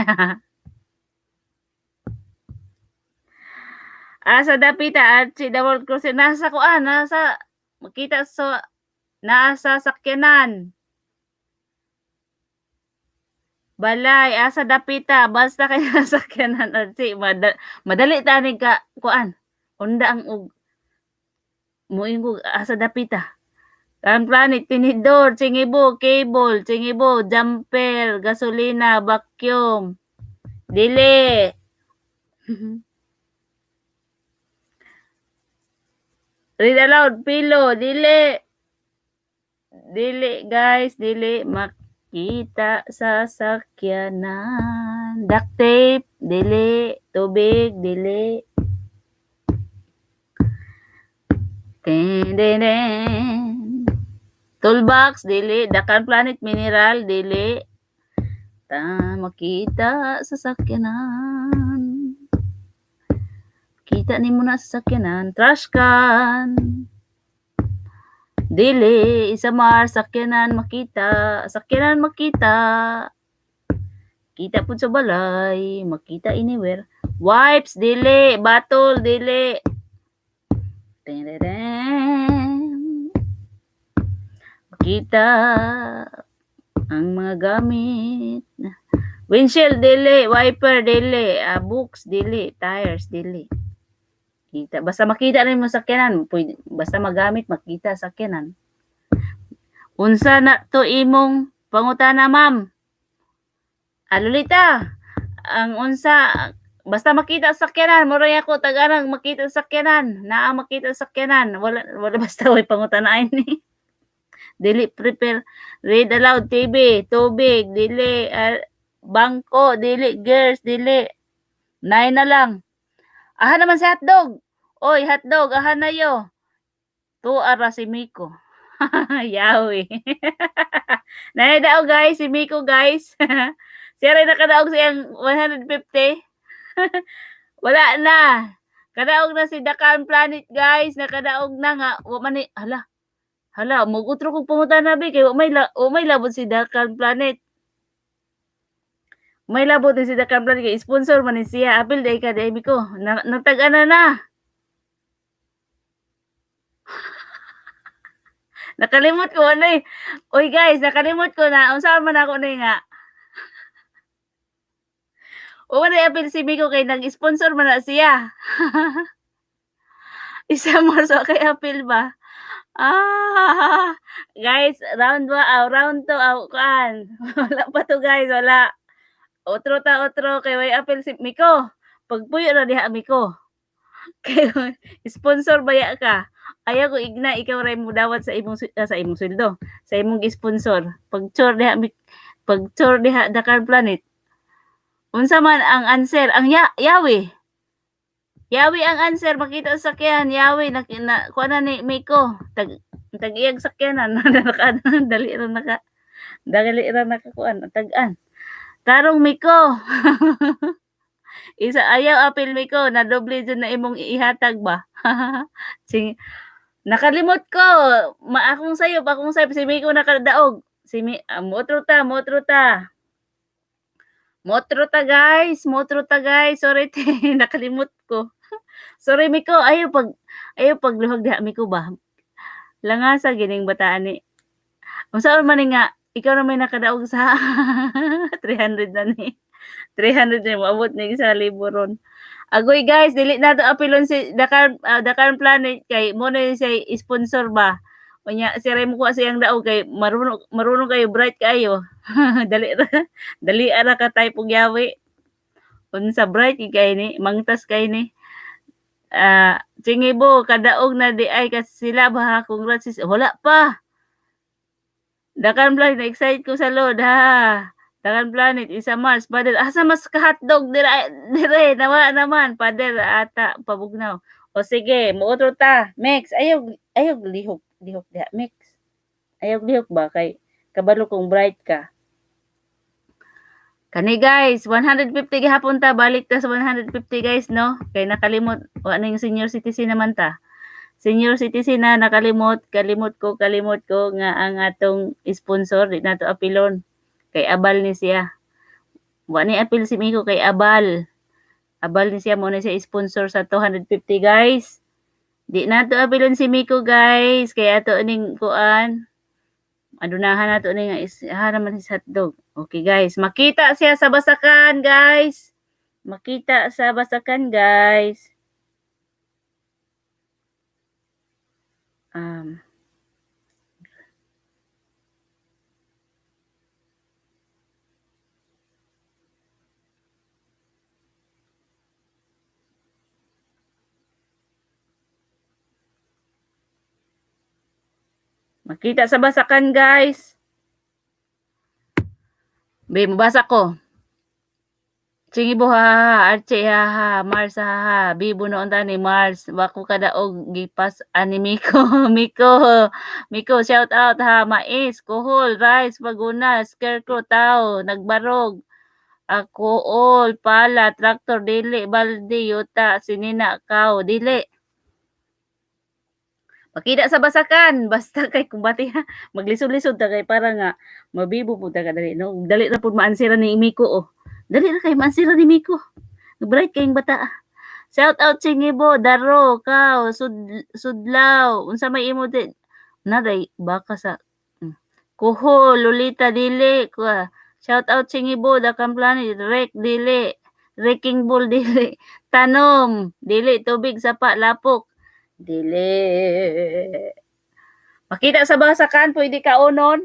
Asa dapita Archie the world cruiser nasa kuan, nasa makita sa naa sa sakyanan. Balay, asa dapita basta kay nasa sakyanan Archie madali tani ka kuan, unda ang og moingon asa dapita. Ang planet, tinidor, Chingibo, cable, Chingibo, jumper, gasolina, vacuum. Dili. Read aloud, pilo, dili. Dili guys, dili makita sa sakyanan. Duct tape, dili. Tubig, dili. Den, den, den. Toolbox, dili. Dakan Planet Mineral, dili. Ta makita sa sakyanan. Kita nimo na sa sakyanan. Trash can. Dili. Isa mar sakyanan makita. Sakyanan makita. Kita pud sa balay. Makita anywhere. Wipes, dili. Batol, dili. Terereng. Makita ang mga gamit. Windshield, dili. Wiper, dili. Books, dili. Tires, dili. Kita. Basta makita na mo sakyanan. Pwede, basta magamit, makita sakyanan. Unsa na to imong pangutana, ma'am? Lolita, ang unsa, basta makita sa sakyanan, mura ako taganang makita sa sakyanan, naa makita sa sakyanan, wala wala basta way pangutana ni. Dili prepare, read aloud, TV, tubig, dili, bangko, dili, girls, dili. Nine na lang. Aha naman si hotdog. Oy, hotdog, aha na yo. Tuara si Miko. Yawi. Nahidaog guys, si Miko guys. Siya rin nakadaog siyang 150. Wala na. Kadaog na si Dakan Planet guys. Nakadaog na nga. Wa man ni, hala. Hala, mugutro kog pangutana bi kay wa may labot si Dakan Planet. May labot ni si Dakan Planet kay sponsor man ni siya. Apil day ka day Miko. Na, natag-ana na. Nakalimot ko ano eh. Oy guys, nakalimot ko na. Unsa man ako ni nga. O na apil si Miko kay nag-sponsor man na siya. Isa more so kay apil ba? Ah, guys, round 1, round 2, kuan. Wala pa to guys, wala. Otro ta otro kay way apil si Miko. Pagpuyo na diha Miko. Kay sponsor baya ka. Ayaw ko igna ikaw ray mo dawat sa imong sweldo, sa imong sponsor. Pag-tour diha pag-tour diha Dakar Planet. Unsa man ang answer? Ang Yawi. Yawi ang answer makita sa sakyan. Yawi na, na kuha na ni Miko. Tag tag iyag sakyanan naka dali ra naka dali ra nakakuan tag-an. Tarong Miko. Isa ayaw apil Miko na doble jud na imong ihatag ba. Sing nakalimot ko. Ma akong sayop si Miko nakadaog. Si mi, motro ta, motro ta. Motro ta, guys, motro ta, guys. Sorry te, nakalimot ko. Sorry Miko, ayaw paglihok diha, Miko ba. Langasa gining bataan ni. Unsaon man ni nga ikaw na may nakadaog sa 300 na ni. 300 na, moabot ni sa libo ron. Agoy guys, dili na to apilon si Dakan Planet kay mo na siya sponsor ba. Unya siya ray mo kuha sa iyang daog kay marunong marunong kayo, bright kaayo. Dali ra, dali ra ka type og yawi. Unsa, bright gyud kay ni, mangtas kay ni. Ah, Chingibo, kadaog na di ay kasi sila ba ha? Congrats sis. Wala pa. Dakan Planet, na-excite ko sa load ha. Dakan Planet isa Mars, Father, asa mas ka hotdog dira dire nawa naman Father ata pabugnaw. O sige, muotro ta. Mix, ayaw ayaw lihok lihok diha, Mix. Ayaw lihok ba kay kabalo kong bright ka. Kani guys, 150 gihapon ta, balik ta sa 150 guys, no? Kay nakalimot, wa na yung senior citizen naman ta. Senior citizen na nakalimot, kalimot ko nga ang atong sponsor di nato apilon. Kay abal ni siya. Wa ni apil si Miko kay abal. Abal ni siya, mo na siya sponsor sa 250 guys. Di nato apilon si Miko guys, kay ato ning kuan. Adunahan nato ni nga is ha naman si hotdog. Okay guys, makita siya sa basakan guys. Makita sa basakan guys. Makita sa basakan guys. Be, mabasa ko. Chingibo ha ha, Archie ha ha, Mars ha ha, Bibo noon ta ni Mars, wako kadaog gipas ani Miko, Miko, Miko shout out ha, mais, kuhol, rice, paguna, scarecrow, tao, nagbarog, ako all, pala, tractor, dili, balde, yuta, sinina, kaw, dili. Pakita sa basakan, basta kay kumbati ha, maglisod-lisod ta kay para nga mabibo pud ta ka dali, no? Dali ra pud maansira ni Miko oh. Dali ra kay maansira ni Miko. Bright kayong bata. Shout out Chingibo, Daro, Kaw, Sudlaw, unsa may imo di naday baka sa Kuhol, Lolita dili, kuha. Shout out Chingibo, Dakam Planet, Rek dili, Wrecking Ball dili, Tanom dili, tubig sapa lapok dili. Makita sa basakan, pwede kaunon.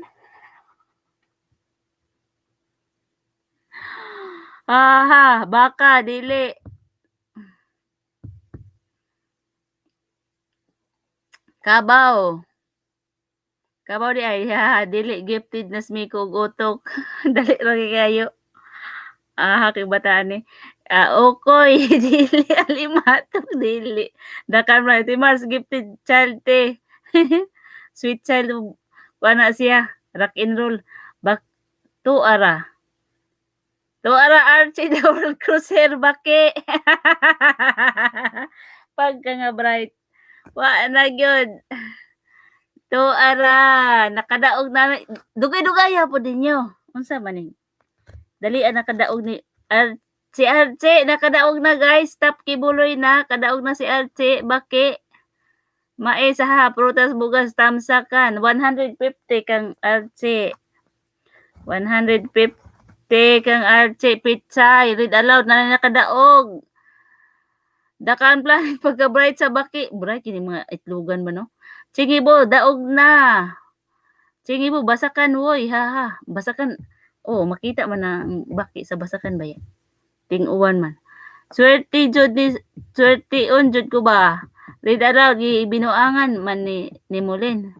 Aha, baka dili. Kabaw. Kabaw di ay ha, dili gifted na si Miko og utok. Dali ra kayo. Ah, kay bataan ni. Ah, okoy dili alimatok dili. Dakan man ti Mars gifted child te. Sweet child kuan na siya, rock and roll. Bak to ara. To ara Archie the World Cruiser baki. Pagka nga bright. Wa na gyud. To ara nakadaog na dugay-dugay po ninyo. Unsa man ning? Dali ang nakadaog ni si Archie nakadaog na guys. Stop kibuloy na kadaog na si Archie baki. Mais ha, prutas bugas tamsakan 150 kang Archie. 150 kang Archie pitsay read aloud na nakadaog. Dakan plan pagka bright sa baki. Bright kini mga itlogan ba no? Chingibo daog na. Chingibo basakan woy ha ha. Basakan. Oh, makita man na ang baki sa basakan ba yan? Ting-uwan man. Swerte jud ni swerte on jud ko ba? Read aloud binuangan man ni Mulin.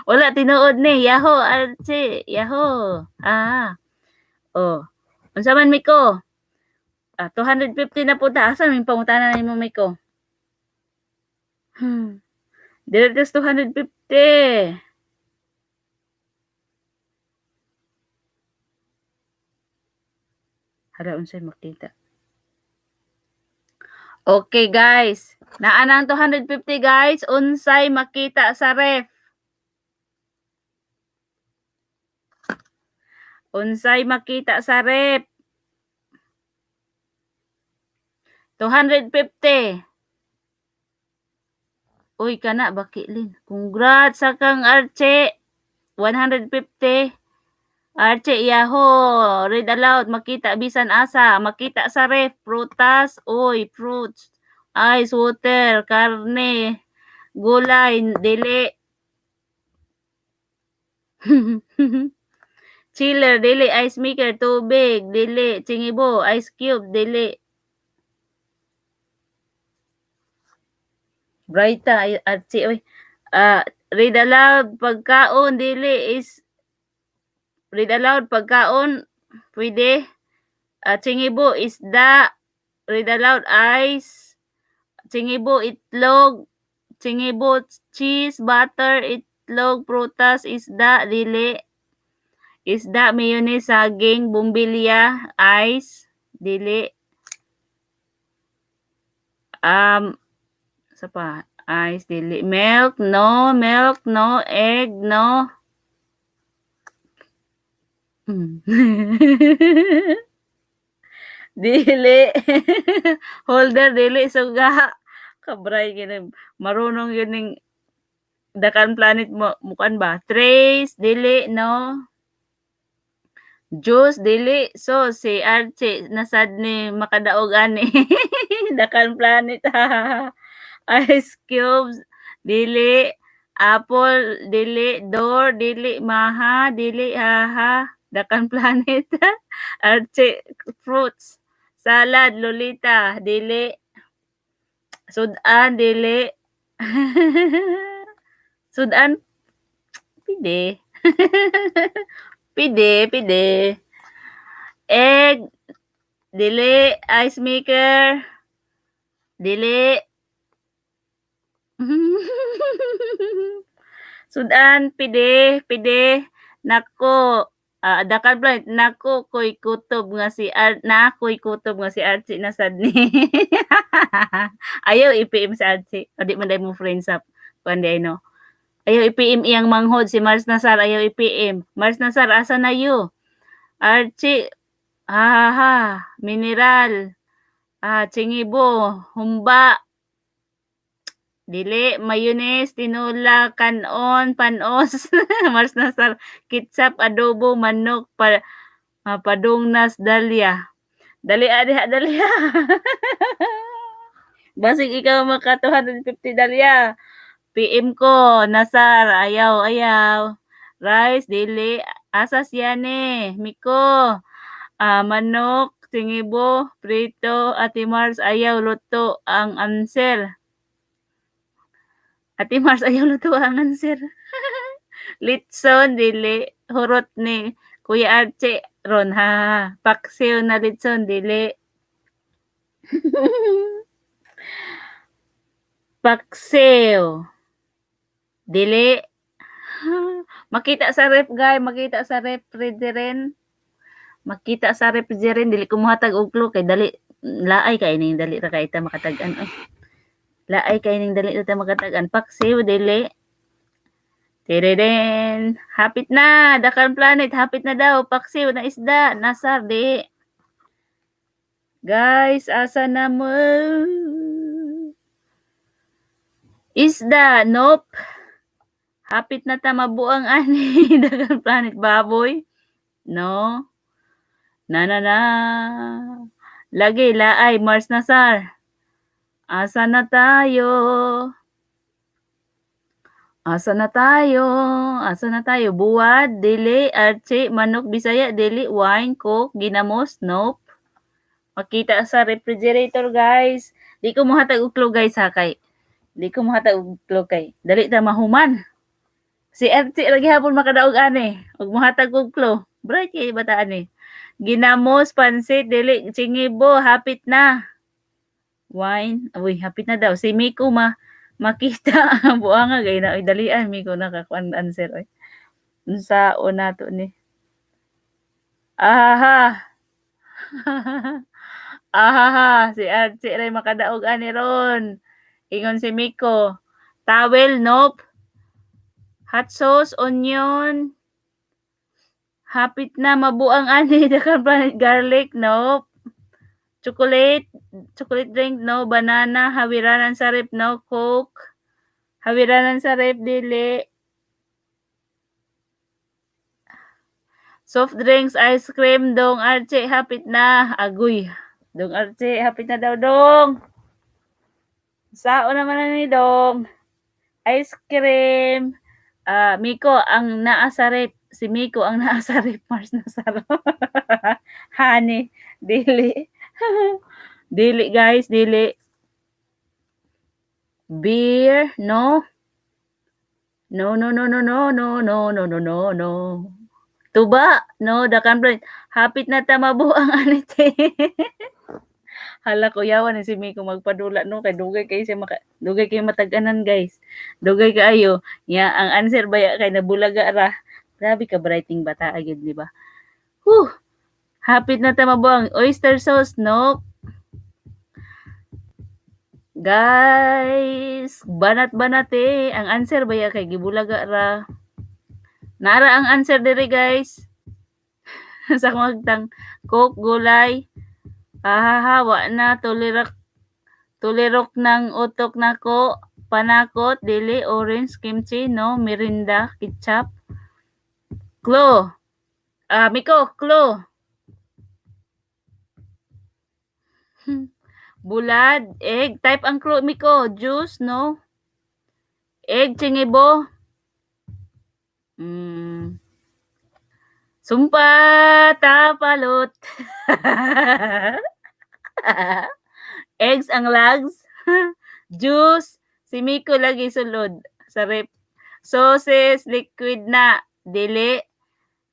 Wala tinuod ni Yahoo Archie, Yahoo. Ah. Oh. Unsa man Miko? Ah, 250 na po ta. Asa may pangutana nimo Miko? Dili tas 250. Hala, unsay makita. Okay guys, naa na ang 250 guys, unsay makita sa ref? Unsay makita sa ref? 250. Uy, kana bakilin. Congrats sa kang Archie. 150. Archie, yahoo! Read aloud. Makita bisan asa. Makita sa ref. Prutas. Uy, fruits. Ice, water, karne, gulay, dili. Chiller, dili. Ice maker, tubig, dili. Chingibo, ice cube, dili. Brighta, ay, Archie, oy. Ah, read aloud, pagkaon, dili is read aloud, pagkaon, pwede. Ah, chingibo, isda. Read aloud, ice. Chingibo, itlog. Chingibo, cheese, butter, itlog, prutas, isda, dili. Isda, mayonnaise, saging, bumbilya, ice, dili. Sa pa, ice, dili. Milk, no. Milk, no. Egg, no. Dili. Holder, dili. Suga. Kabray gini. Marunong yun ning Dakan Planet mo mukan ba? Trace, dili, no. Juice, dili. So, si Archie, nasad ni makadaog ani. Dakan Planet. Ice cubes, dili. Apple, dili. Door, dili. Maha, dili. Haha. Dakan Planet. Archie, fruits. Salad, Lolita, dili. Sudan, dili. Sudan, pwede. Pwede, pwede. Egg, dili. Ice maker, dili. Sudan, pwede, pwede. Nako, Dakan Planet, nako ko'y kutob nga si Ar na ko'y kutob nga si Archie na sad ni. Ayaw i-PM si Archie. O di man day mo friends up. Kuan di ay no. Ayaw i-PM iyang manghod si Mars Nasar, ayaw i-PM. Mars Nasar, asa na you? Archie, ha ha ha, mineral. Ah, chingibo, humba. Dili, mayonnaise, tinola, kanon, panos, Mars Nasar, ketchup, adobo, manok, pa, padungnas, dalya. Dali diha, dalya. Basig ikaw maka 250, dalya. PM ko, Nasar, ayaw, ayaw. Rice, dili. Asa siya ni? Miko. Ah, manok, tingibo, prito, Ate Mars, ayaw, luto ang answer. Ate Mars, ayaw luto ang answer. Litson, dili. Hurot ni Kuya Archie, ron, ha. Paksiw na litson, dili. Paksiw. Dili. Makita sa ref, guy. Makita sa ref, rin. Makita sa ref, rin. Dili ko muhatag og clue kay dali. Laay kay ning dali ra kay ta makatag-an. Oy. Laay kay ning dali ra ta makatag-an. Paksiw, dili. Tiriden. Hapit na. Dakan Planet. Hapit na daw. Paksiw na isda. Nasar, di. Guys, asa na mo? Isda, nope. Hapit na ta mabuang ani. Dakan Planet, baboy. No. Na na na. Lagi, laay, Mars Nasar. Asa na tayo? Asa na tayo? Asa na tayo? Buwad, dili, Archie, manok, Bisaya, dili, wine, coke, ginamos, nope. Makita sa refrigerator, guys. Di ko mohatag og clue, guys, ha, kay. Di ko mohatag og clue kay dali ta mahuman. Si Archie lagi hapon makadaog ani. Ug mohatag og clue. Bright kay bata ani. Ginamos, pansit, dili, chingibo, hapit na. Wine, uy, hapit na daw. Si Miko ma makita buanga gay na, oy, dalian Miko nakakuan answer oy. Unsaon nato ni? Ahaha. Ahaha, si Archie ray makadaog ani ron. Ingon si Miko. Towel, nope. Hot sauce, onion. Hapit na mabuang ani the garlic, no. Chocolate, chocolate drink, no. Banana, hawiranan sa ref, no. Coke, hawiranan sa ref, dili. Soft drinks, ice cream, dong Archie, hapit na. Agoy. Dong Archie, hapit na daw, dong. Sao naman na ni dong. Ice cream. Ah, Miko ang naa sa ref. Si Miko ang naa sa ref, Mars Nazaro. Honey, dili. Dili guys, dili. Beer, no. No, no, no, no, no, no, no, no, no, no, no. Tuba, no, the can. Hapit na ta mabuang ani te. Hala, kuyawan ni si Miko magpadula no kay dugay kay siya maka dugay kay matag-anan, guys. Dugay kaayo. Ya ang answer baya kay nabulaga ra. Grabe ka brighting bata gyud, di ba? Whew. Hapit na ta mabuang. Oyster sauce, no. Guys, banat-banat eh. Ang answer baya kay gibulaga ra. Nara ang answer diri, guys. Sa magtang Coke, gulay. Ahaha, wa na tulirok tulirok ng utok nako. Panakot, dili, orange, kimchi, no, Mirinda, ketchup. Clue. Ah, Miko, clue. Bulad, egg, type ang clue, Miko. Juice, no? Egg, chingibo. Sumpa, tapalot. Eggs ang lags. Juice, si Miko lagi sulod sa ref. Sauces, liquid na, dili.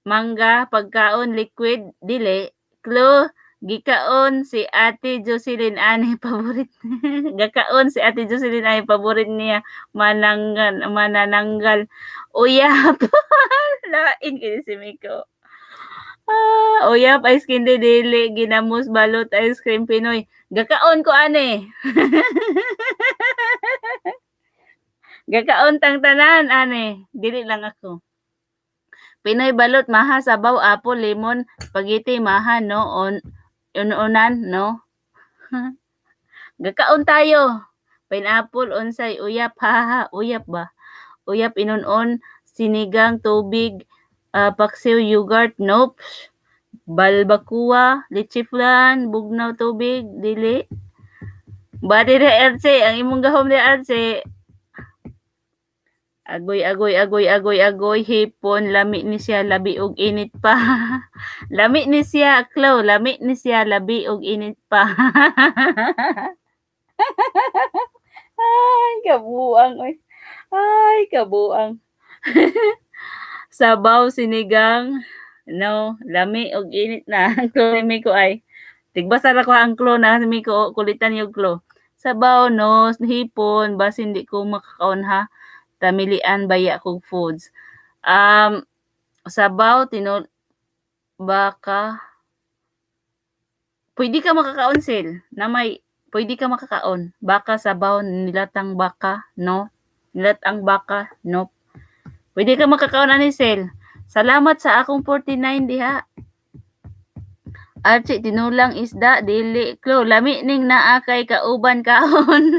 Mangga, pagkaon, liquid, dili. Clue, gikaon si Ate Jocelyn ani paborit. Gakaon si Ate Jocelyn ani paborit niya mananggal manananggal. Uyap. Lain kini si Miko. Ah, uyap, ice candy, dili, ginamos, balot, ice cream, Pinoy. Gakaon ko ani. Gakaon tang tanan ani, dili lang ako. Pinoy balot, maha, sabaw, apple, lemon, spaghetti, maha, no, on, ununan, no. Gakaon tayo. Pineapple, unsay, uyap, ha, ha, uyap ba? Uyap, inunon, sinigang, tubig, paksiw, yogurt, nope. Balbacoa, leche flan, bugnaw tubig, dili. Bati na RC, ang imong gahom ni RC. Agoy, agoy, agoy, agoy, agoy, hipon, lami ni siya, labi og init pa. Lami ni siya, Chloe, lami ni siya, labi og init pa. Ay, kabuang, oy. Ay, kabuang. Sabaw, sinigang, no, lami og init na. Ang clue ni Miko ay, tigbasa ra ko ang clue na si Miko, kulitan yung clue. Sabaw, no, hipon, basin di ko makakaon ha. Tamilian baya kog foods. Sabaw, tinul baka pwede ka makakaon sil, na may pwede ka makakaon. Baka sabaw, nilatang baka, no. Nilatang baka, no. Pwede ka makakaon ani sil. Salamat sa akong 49 diha. Archie, tinulang isda, dili. Klo, lami ning naa kay kauban kaon.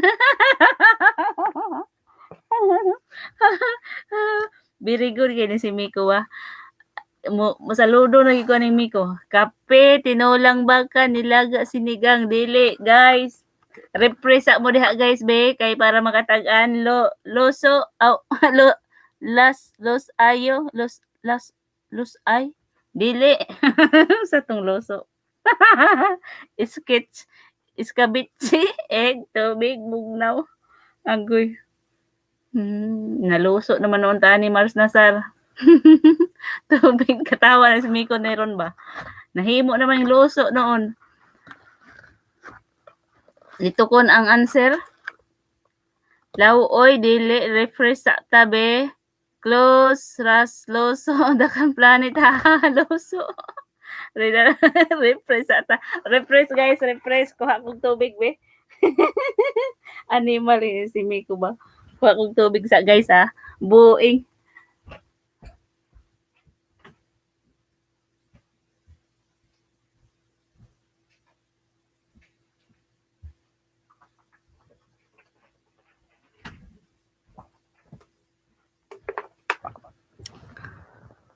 Very good kay ni si Miko ah. Mo mosaludo na gyud ko ning Miko. Kape, tinulang baka, nilaga, sinigang, dili guys. Refresh mo diha guys be kay para makatag-an lo loso aw lo las los ayo los las los ay dili sa tong loso. Sketch iskabitsi egg tubig bugnaw. Agoy. Naluso naman noon ta ni Mars Nazar. Tubig katawa na si Miko neron ba. Nahimo naman yung luso noon. Litukon ang answer. Lawoy dili refresh sa tabi. Close ras loso dakan planet ha loso. Refresh sa ta. Refresh guys, refresh kuha kog tubig be. Animal eh, si Miko ba? Kuha kog tubig sa guys ha. Buing.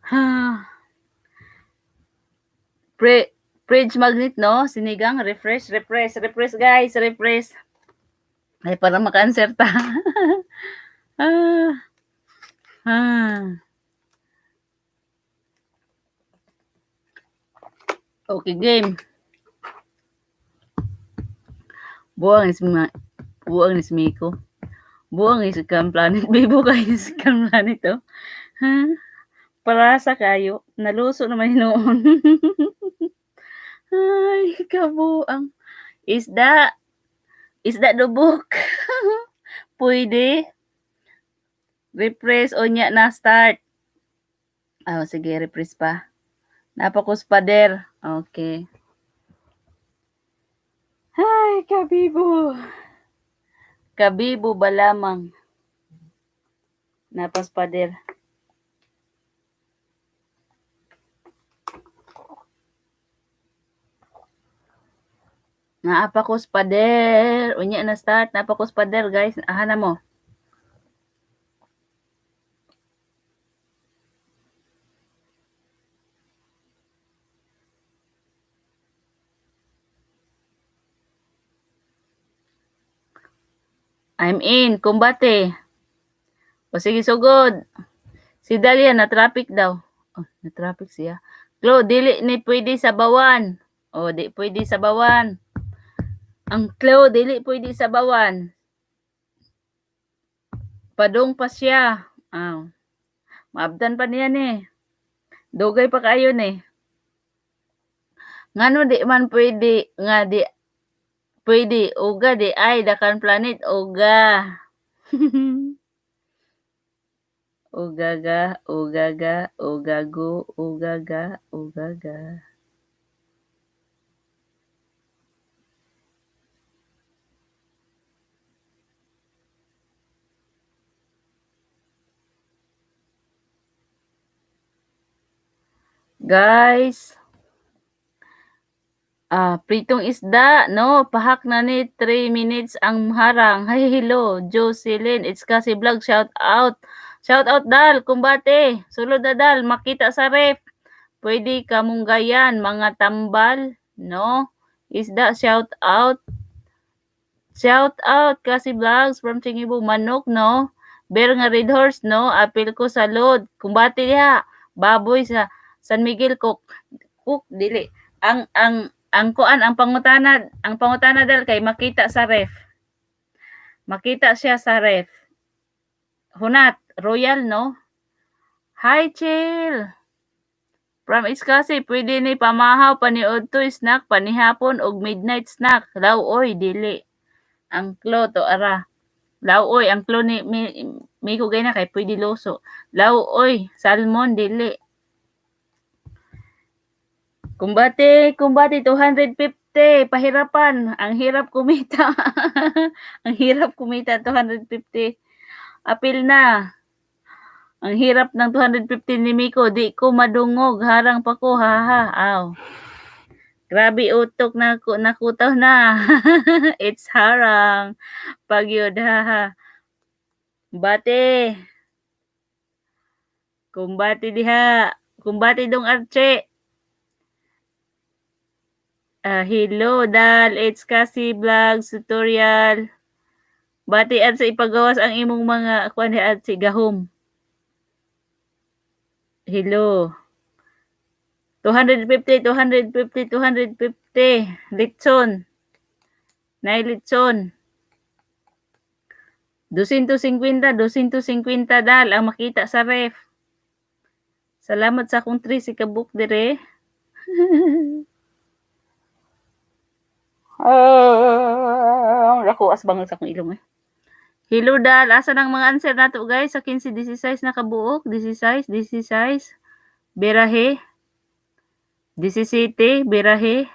Ha. Pre fridge magnet, no? Sinigang, refresh, refresh, refresh, guys, refresh. Ay, para maka-answer ta. Ah. Ah. Okay, game. Buang is ma buang is Miko. Buang is Scam Planet. Bibo kayo Scam Planet, oh. Ha? Parasa kayo. Naluso naman hinuon. Ay, kabuang. Isda. Isda lubok. Pwede. Refresh unya na start. Oh, sige, refresh pa. Napakos pader. Okay. Ay, kabibo. Kabibo ba lamang? Napas pader. Naa pa ko sa pader. Unya na start. Naa pa ko sa pader, guys. Aha na mo. I'm in. Kumbate. O sige, sugod. Si Dalia na traffic daw. Oh, na traffic siya. Klo, dili ni pwede sa bawan. O, di pwede sa bawan. Ang Klo, dili pwede sa bawan. Padong pa siya. Aw. Maabdan pa niya ni. Dugay pa kayo ni. Ngano di man pwede nga di pwede uga di ay dakan planet uga. Uga ga, uga ga, uga go, uga ga, uga ga. Guys, ah, pritong isda, no? Pahak na ni 3 minutes ang harang. Hi, hello, Jocelyn. It's Kasi Vlog. Shout out. Shout out, Dal. Kumbate. Sulod na, Dal. Makita sa ref. Pwede kamunggayan, mga tambal, no? Isda, shout out. Shout out, Kasi Vlogs from Chingibo. Manok, no? Bear nga Red Horse, no? Apil ko sa load. Kumbate diha. Baboy sa San Miguel Cook. Cook, dili. Ang kuan, ang pangutana dal kay makita sa ref. Makita siya sa ref. Hunat, Royal, no? Hi, Chill. From Iskasi, pwede ni pamahaw, paniudto, snack, panihapon, og midnight snack. Lawoy, dili. Ang klo to ara. Lawoy, ang klo ni mi, mi ko gay na kay pwede luso. Lawoy, salmon, dili. Kumbate, kumbate, 250. Pahirapan. Ang hirap kumita. Ang hirap kumita, 250. Apil na. Ang hirap ng 250 ni Miko. Di ko madungog. Harang pa ko. Haha. Aw. Grabe utok na nakutaw na. It's harang. Pagyud. Haha. Bate. Kumbate diha. Kumbate dong Arche. Hello, Dal. It's Kasi Vlogs tutorial. Bati at sa ipagawas ang imong mga kuan ni at si gahom. Hello. 250, 250, 250. Litson. Nay litson. 250, 250 dal ang makita sa ref. Salamat sa akong 3 si kabuk dire. Ah, dako as bangag sa akong ilong eh. Hello Dal, asa nang mga answer nato guys sa 15 16 na kabuok, 16, 16. Berahe. 17, berahe.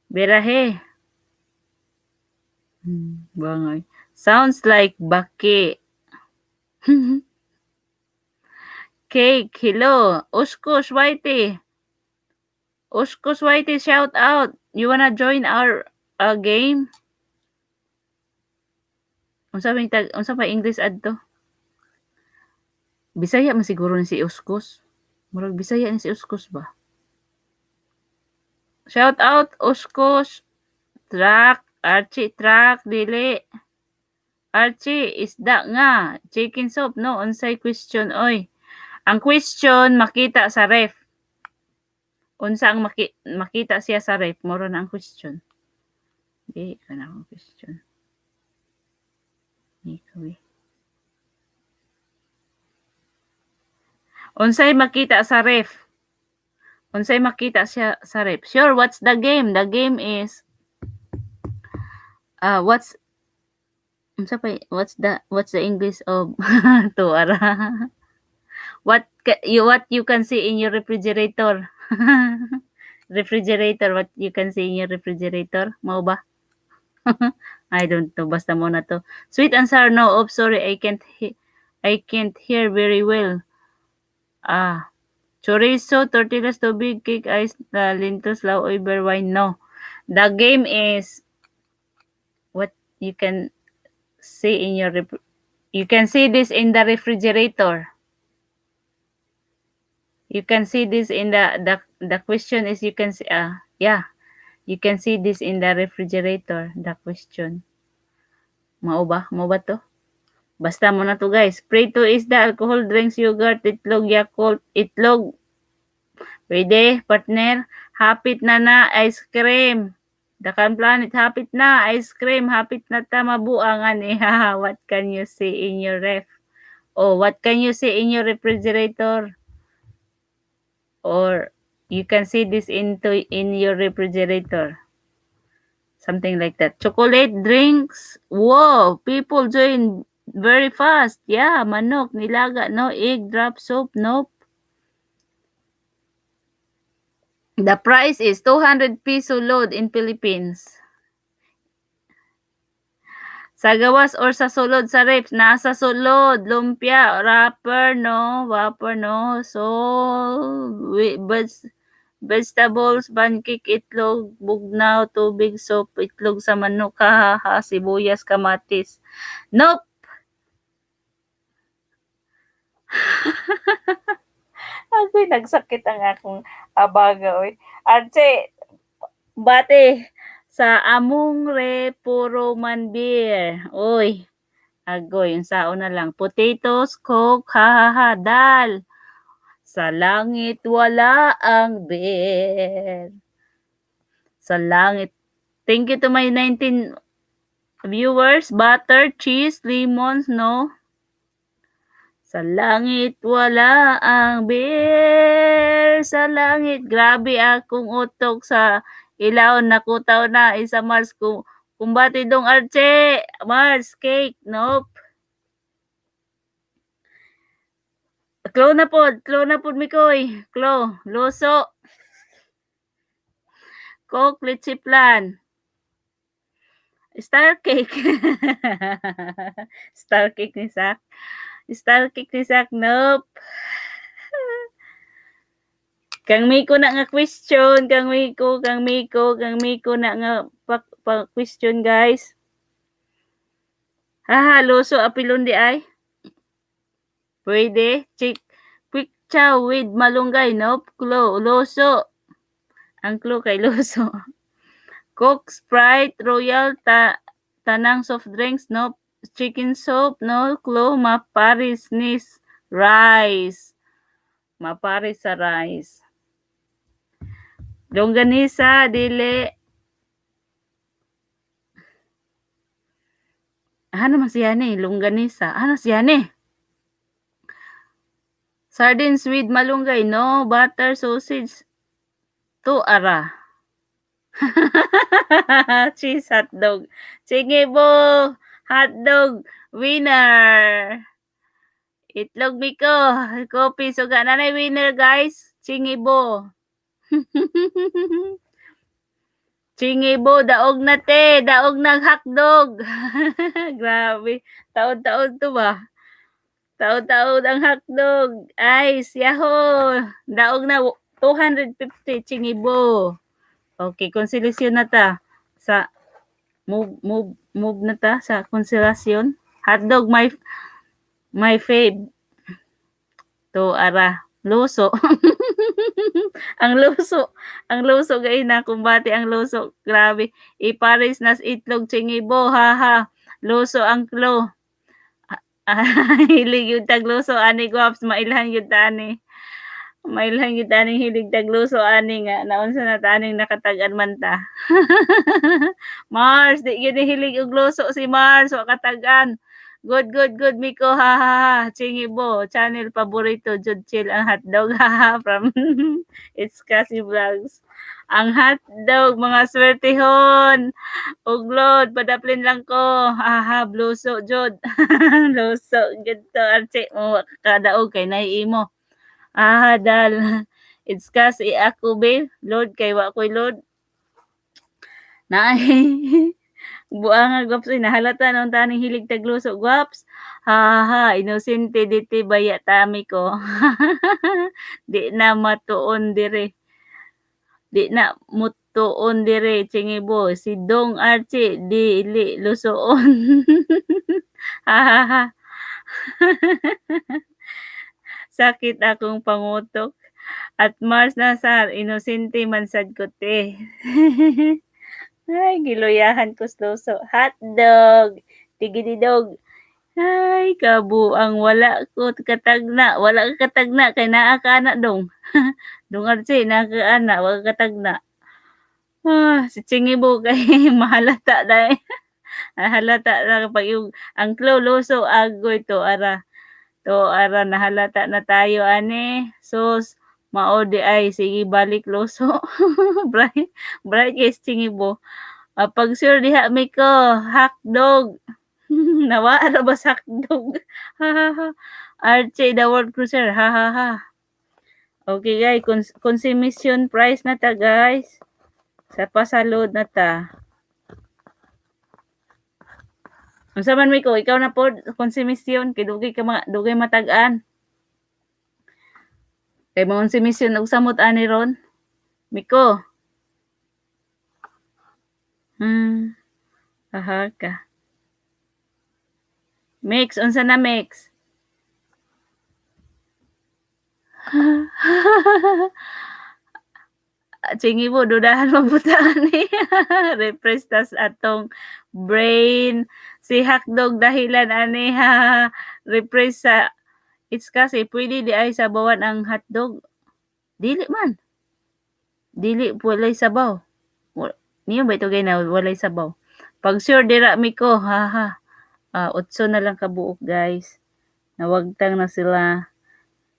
Berahe. Bangay. Sounds like baki. Cake, hello. Uskus Whitey. Uskus Whitey, shout out. You wanna join our game? Unsa may tag unsa pa English adto? Bisaya man siguro ni si Uskus. Murag Bisaya ni si Uskus ba? Shout out, Uskus. Truck, Archie, truck, dili. Archie, isda nga. Chicken soup, no? Unsay question, oy? Ang question, makita sa ref. Unsa ang makita siya sa ref, mao na ang question. Di ka na akong question. Ikaw eh. Unsay makita sa ref? Unsay makita siya sa ref? Sure, what's the game? The game is what's unsa pa what's the English of to ara? What you can see in your refrigerator? Refrigerator, what you can see in your refrigerator? Mao ba? I don't know, basta mao na to. Sweet and sour, no. Oh, sorry, I can't hear very well. Ah, chorizo, tortillas, tubig, cake, ice, lentils, lauoy, beer, wine, no. The game is what you can see in your you can see this in the refrigerator. You can see this in the question is you can see, yeah, you can see this in the refrigerator, the question. Mao ba? Mao ba to? Basta mao na to, guys. Prito, isda, alcohol drinks, yogurt, itlog, Yakult, itlog. Pwede, partner. Hapit na na, ice cream. The Calm Planet, hapit na, ice cream, hapit na ta mabuang ani. What can you see in your ref? Oh, what can you see in your refrigerator? Or you can see this in your refrigerator. Something like that. Chocolate drinks. Whoa, people join very fast. Yeah, manok, nilaga, no, egg drop soup, nope. The price is 200 piso load in Philippines. Sa gawas or sa sulod sa ref? Nasa sulod. Lumpia, wrapper, no, wrapper, no. So, vegetables, pancake, itlog, bugnaw, tubig, soup, itlog sa manok, hahaha, sibuyas, kamatis. Nope! Agoy, nagsakit ang akong abaga, oy. Archie, bate, sa among ref, puro man beer. Uy, agoy, unsaon na lang. Potatoes, Coke, hahaha, dal. Sa langit wala ang beer. Sa langit. Thank you to my 19 viewers. Butter, cheese, lemons, no? Sa langit wala ang beer. Sa langit. Grabe akong utok sa ilawon. Nakutaw na isa Mars. Kumbati dong, Arche. Mars, cake. Nope. Klo na pod. Klo na pod, Mikoy. Klo. Luso. Coke, leche flan. Star cake. Star cake ni Sak. Star cake ni Sak. Nope. Kang Miko na nga question. Kang Miko, Kang Miko, Kang Miko na nga pa question, guys. Haha, luso apilon di ay. Pwede. Chick, quick chow with malunggay. Nope. Klo, luso. Ang clue kay luso. Coke, Sprite, Royal, tanang soft drinks. Nope. Chicken soup. No. Clue, maparis nis rice. Maparis sa rice. Longganisa, dili. Ano man siya ni? Longganisa. Ano siya ni? Sardines with malunggay. No. Butter, sausage. To ara. Cheese hotdog. Sige bo. Hotdog. Winner. Itlog Miko. Coffee. Suga na na winner, guys. Chingibo. Chingibo. Daog na te. Daog ng hotdog. Grabe. Taod-taod to ba? Taod-taod ang hotdog. Ice. Yahoo. Daog na 250. Chingibo. Okay, konselasyon na ta. Sa move, move, move na ta sa konselasyon. Hotdog, my fave. To ara, luso. Ang luso gay na kumbate ang luso, grabe. Ipares nas itlog chingibo, haha. Luso ang clue. Hilig gyud tagluso ani, Gwaps, mailhan gyud ta ani. Mailhan gyud ta aning hilig tagluso ani nga naunsa na ta aning nakatag-an man ta. Mars, di gyud ni hilig og luso si Mars, wa katag-an. Good, good, good, Miko, ha ha ha. Chingibo, channel paborito, jud chill ang hotdog, ha ha, from It's Cassie Vlogs. Ang hotdog, mga swertehon. Uglod, padaplin lang ko. Ha ha, bluso, jud. Luso, gud to, Archie, mo kadaog kay naiimo. Ah, dal. It's kasi ako be, load kay wa ko'y load. Naay. Buanga, Gwaps, uy, nahalata na unta ning hilig tagluso, Gwaps. Ha ha ha, inosente diti baya tami ko. Di na matuon dire. Di na mutuon dire, Chingibo. Si Dong Archie dili lusoon. Ha ha ha. Sakit akong pangutok. At Mars Nasar, inosente man sad ko te. Ay, giluyahan ko sa luso. Hotdog, tigididog. Ay, kabuang wala ko katagna. Wala ka katagna kay naa ka ana dong. Dong Archie, naa ka ana, wala ka katagna. Ah, si Chingibo kay mahalata dai. Halata na pag yung ang clue luso agoy to ara. To ara, nahalata na tayo ani. Sus, mao di ay sige balik luso. Bright, bright kay Chingibo. Ah, pag sure diha Miko, hotdog. Nawa ra ba sa hotdog? Ha ha ha. Archie the World Cruiser, ha ha ha. Okay guys, consumption price na ta, guys. Sa pasalod na ta. Unsa man, Miko, ikaw na pod consumption kay dugay ka ma dugay matag-an. Kay mo consumption og samot ani ron. Miko. Aha ka. Mix, unsa na, Mix? Chingibo, dudahan magbuta ani. Refresh tas atong brain. Si hotdog dahilan ani ha. Refresh sa it's kasi pwede di ay sabawan ang hotdog. Dili man. Dili walay sabaw. Niyo ba ito gay na walay sabaw? Pag sure dira Miko, ha ha. Ah, otso na lang kabuok, guys. Nawagtang na sila.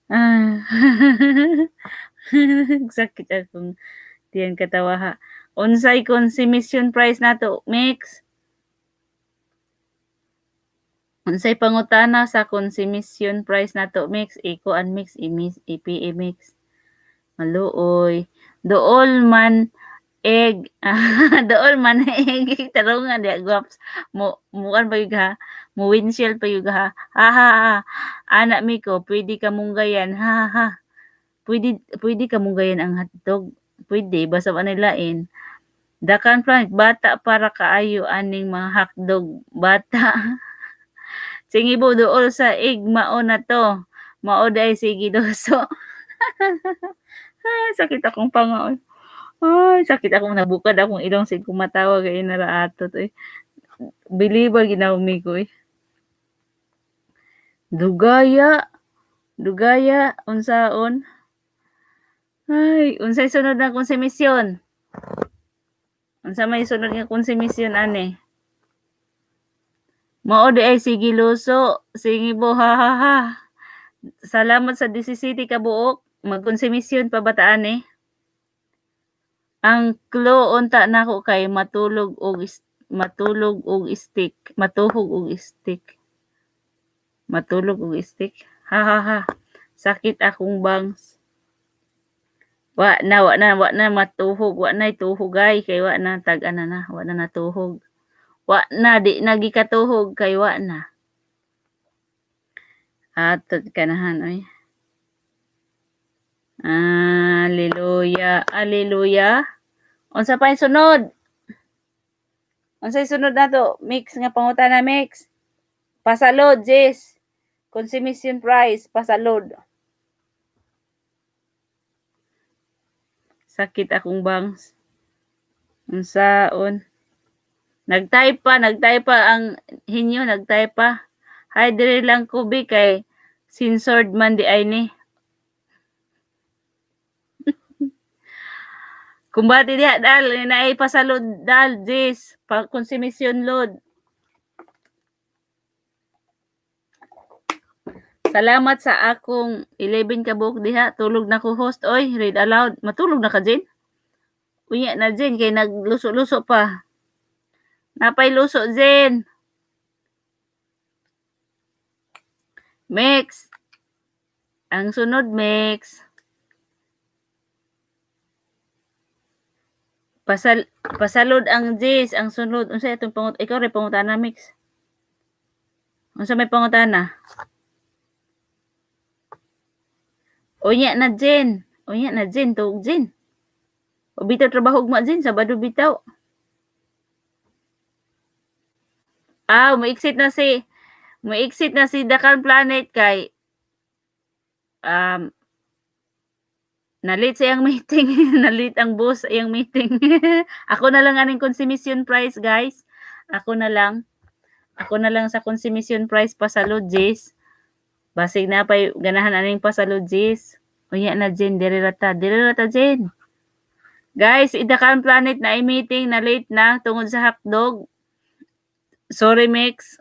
Ah. Sakit akong tiyan katawa ha. Unsay consumption price nato, Mix? Unsay pangutana sa consumption price nato, Mix? Iko an Mix, i-PE Mix. Maluoy. Dool man egg. Dool man egg. Tarungan diha, Gwaps. Mo mukan pa gyud ha. Mo windshield pa gyud ha. Ha ha ha. Ana Miko, pwede ka munggayan. Ha ha ha. Pwede pwede ka munggayan ang hotdog. Pwede basta wa lain. Dakan Frank, bata para kaayo aning mga hotdog bata. Singibo dool sa egg mao na to. Mao diay sige luso. Ay, sakit akong panga oy. Ay, sakit akong nabukad akong ilong sig kumatawa kay nara ato to eh. Believer ginaw mi ko eh. Dugaya. Dugaya unsaon? Ay, unsay sunod na konsumisyon? Unsa may sunod nga konsumisyon ani? Mao di ay sige luso, sige bo ha ha ha. Salamat sa 17 ka buok. Magkonsumisyon pa ba ta ani? Ang clue unta nako kay matulog og stick, matuhog og stick. Matulog og stick. Ha ha ha. Sakit akong bangs. Wa na, wa na, wa na matuhog, wa nay tuhog ay kay wa na tag-an na na, wa na natuhog. Wa na di na gikatuhog kay wa na. Atod kanahan oy. Hallelujah, hallelujah. Unsa pa yung sunod? Unsay sunod nato? Mix nga pangutana, Mix. Pasalod, Jess. Consumption price, pasalod. Sakit akong bangs. Unsaon? Nag-type pa ang hinyo, nag-type pa. Hi, diri lang ko bi kay censored man di ay ni. Kumbati diha dal, naay pasalod dal, Jis, pa konsumisyon load. Salamat sa akong 11 ka buok diha, tulog na ko host oy, read aloud. Matulog na ka, Jen? Unya na, Jen, kay nagluso-luso pa. Napay luso, Jen. Mix. Ang sunod, mix. Pasalod ang Jis, ang sunod. Unsa itong pangut ikaw ray pangutana, Mix? Unsa may pangutana? Unya na, Jen. Unya na, Jen. Tuog, Jen. O bitaw trabaho ugma, Jen. Sabado bitaw. Ah, mo-exit na si The Calm Planet kay na-late sa iyang meeting. Na-late ang boss sa iyang meeting. Ako na lang aning consummation price, guys. Ako na lang. Ako na lang sa consummation price pasalod, Jis. Basig na pa'y ganahan aning pasalod, Jis. Unya na, Jen. Diri ra ta. Diri ra ta, Jen. Guys, The Calm Planet na meeting na late na tungod sa hotdog. Sorry, Mix.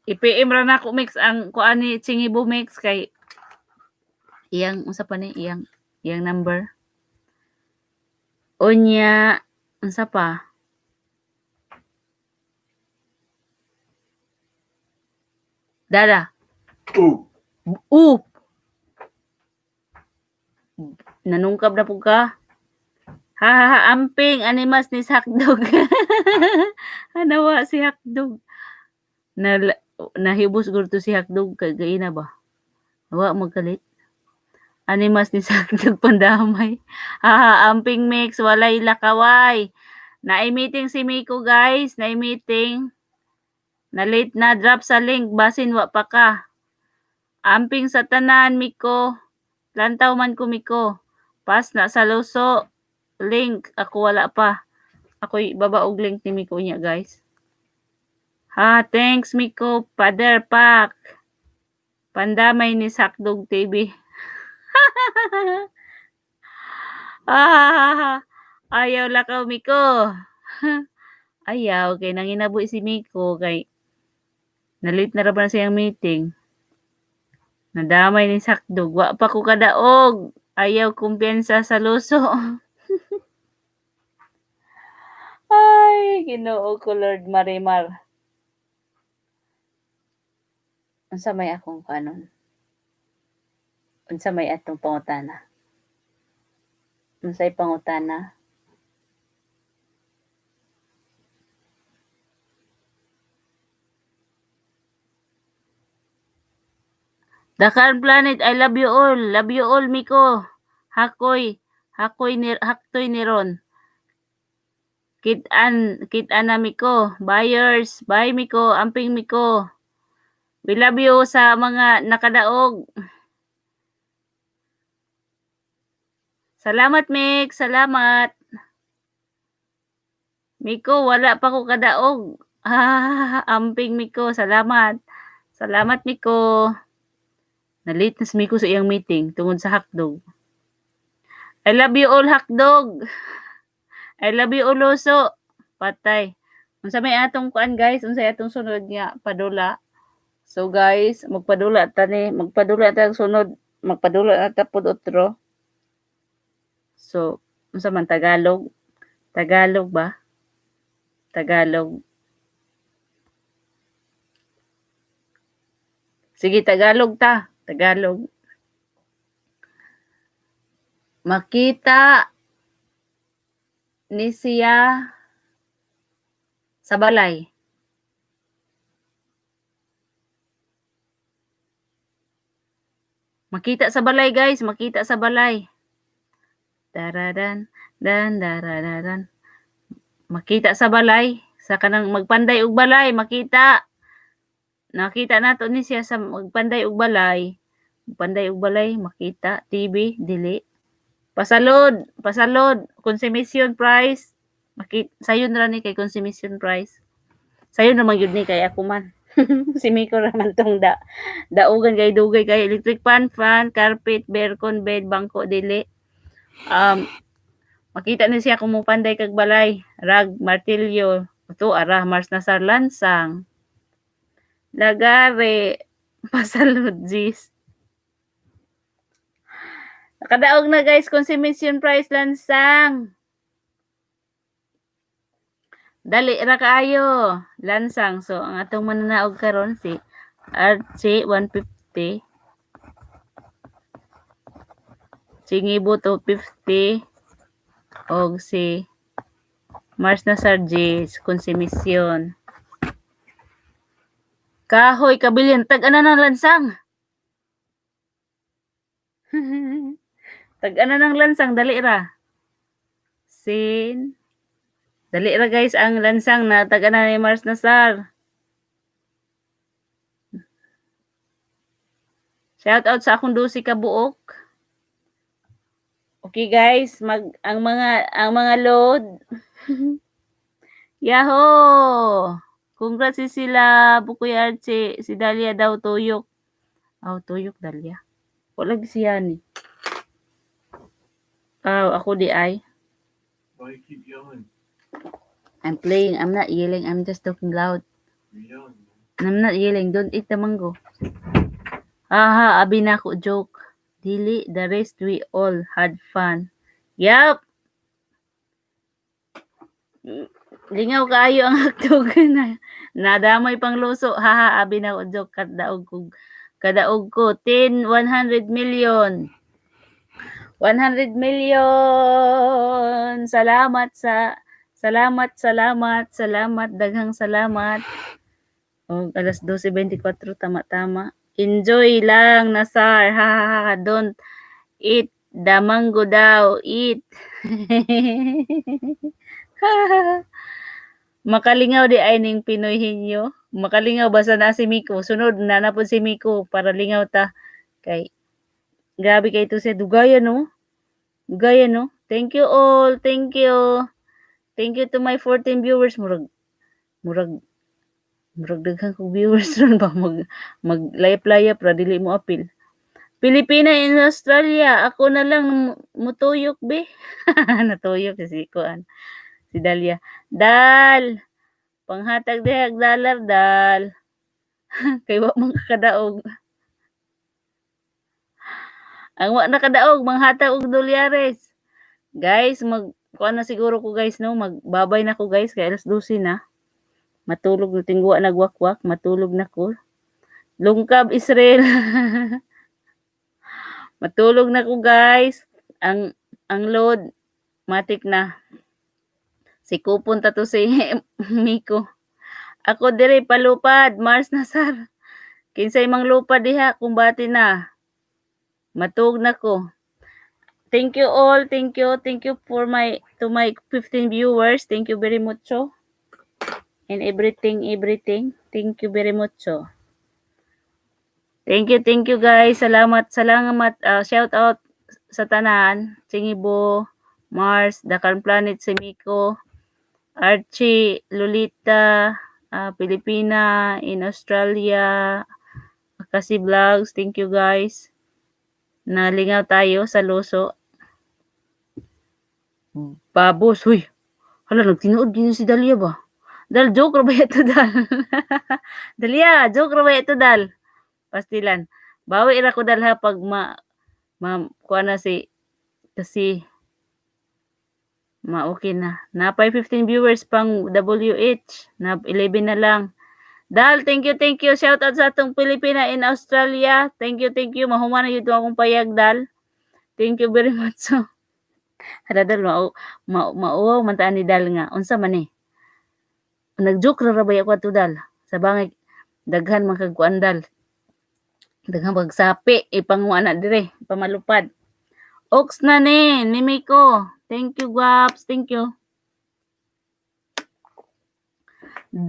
I-PM ra nako, Mix, ang kuan ni Chingibo, Mix, kay iyang unsa pa ni iyang iyang number. Unya, unsa pa? Dada. Oh. Nanungkab na pud ka. Ha ha ha, amping animas ni Hakdog. Hanawa si Hakdog. Na nahibos gud to si Hakdog kay gaina ba? Wa magkalit. Animas ni Hakdog pandamay. Ha ha, amping Mix, walay lakaway. Naay meeting si Miko, guys, naay meeting. Na late na, drop sa link basin wa pa ka. Amping sa tanan, Miko. Lantaw man ko, Miko. Pas na sa luso. Link ako wala pa. Ako'y baba og link ni Miko niya, guys. Ha, thanks Miko, Father Pak. Pandamay ni Sakdog TV. Ah, ayaw lakaw, Miko. Ayaw kay nanginabuhi si Miko kay na-late na ra ba na siyang meeting. Nadamay ni Sakdog. Wa pa ko kadaog. Ayaw kumpiyansa sa luso. Ay, Ginoo ko Lord Marimar. Unsa may akong kanon? Unsa may atong pangutana? Unsay pangutana? The Calm Planet, I love you all. Love you all, Miko. Hakoy, hakoy ni haktoy ni Ron. Kit-an, kit-an na Miko. Buyers, bye Miko, amping Miko. We love you sa mga nakadaog. Salamat, Mix. Salamat. Miko, wala pa ko kadaog. Ah, amping Miko. Salamat. Salamat, Miko. Na-late na si Miko sa iyang meeting tungod sa hotdog. I love you all, hotdog. I love you all, luso. Patay. Unsa may atong kuan, guys? Unsa atong sunod nga padula? So guys, magpadula ta ni, magpadula ta ang sunod, magpadula na ta pud otro. So, unsa man Tagalog? Tagalog ba? Tagalog. Sige, Tagalog ta. Tagalog. Makita ni siya sa balay. Makita sa balay, guys, makita sa balay. Daradan, dan daradadan. Makita sa balay, sa kanang magpanday og balay, makita. Nakita nato ni siya sa magpanday og balay. Panday og balay, makita, TV, dili. Pasalod, pasalod, consummation price. Makit sayon ra ni kay consummation price. Sayon ra man gyud ni kay ako man. Si Miko ra man tong da daugan kay dugay kay electric fan, fan, carpet, aircon, bed, bangko, dili. Makita ni siya kung mopanday kag balay, rag, martilyo, to ara Mars Nasar lansang. Lagari, pasalod Gis. Nakadaog na, guys, consummation price lansang. Dali ra kaayo, lansang. So ang atong mananaog karon si Archie 150. Chingibo 250 og si Mars Nasar Gis consummation. Kahoy kabilin tag-ana ng lansang. Tag-ana ng lansang, dali ra. Sin Dali ra, guys, ang lansang na tag-ana ni Mars Nasar. Shout out sa akong 12 ka buok. Okay guys, mag ang mga load. Yahoo! Congrats si sila Bukoy Archie, si Dalia daw tuyok. Aw, tuyok Dalia. Wala gyud siya ni. Aw, ako di ay. Why you keep yelling? I'm playing. I'm not yelling. I'm just talking loud. You're yelling, man. I'm not yelling. Don't eat the mango. Haha, abi na ko joke. Dili, the rest we all had fun. Yup. Lingaw kaayo ang hotdog na nadamay pang luso. Haha, abi na ko joke kadaog ko 10 100 million. 100 million. Salamat sa salamat, salamat, salamat, daghang salamat. Og alas 12:24 tama-tama. Enjoy lang Nasar. Ha ha ha. Don't eat the mango daw. Eat. Makalingaw di ay ning Pinoy Henyo. Makalingaw basta naa si Miko. Sunod na na pud si Miko para lingaw ta. Kay grabe kay to siya dugayan, no. Dugayan, no. Thank you all. Thank you. Thank you to my 14 viewers. Murag daghan kog viewers ron ba mag layap-layap ra dili mo apil. Pilipina in Australia, ako na lang mutuyok be. Natuyok si kuan. Si Dalia. Dal. Panghatag diha dollar dal. Kay wa man kakadaog. Ang wa nakadaog manghatag og dolyares. Guys, mag kuan na siguro ko, guys, no, magbabay na ko, guys, kay alas 12 na. Matulog na tingwa nagwakwak, matulog na ko. Lungkab Israel. Matulog na ko, guys. Ang load matik na. Si kupon ta to si Miko. Ako dire palupad, Mars Nasar. Kinsay manglupad diha kumbati na. Matug na ko. Thank you all. Thank you. Thank you for my to my 15 viewers. Thank you very much. And everything, everything. Thank you very much. Thank you, guys. Salamat, salamat. Shout out sa tanan. Chingibo, Mars, The Calm Planet, si Miko, Archie, Lolita, Pilipina, in Australia, Akasi Vlogs. Thank you, guys. Nalingaw tayo sa luso. Babos, huy. Hala, nagtinuod din si Dalia ba? Dal, joke ra ba ito, Dal? Dalia, joke ra ba ito, Dal? Pastilan. Bawi ra ko, Dal, ha, pag ma kuha na si, kasi, ma-okay na. Napay 15 viewers pang WH. Na 11 na lang. Dal, thank you, thank you. Shout out sa atong Pilipina in Australia. Thank you, thank you. Mahuman na yun akong payag, Dal. Thank you very much. So, hala, Dal, mauwaw man taan ni Dal nga. Unsa man eh. Nag-joke ra ba ako ato, Dal? Sa bangay, daghan man kag kuan, Dal. Daghan pagsapi, ipanguha na dire, pamalupad. Ox na ni Miko. Thank you, guaps. Thank you.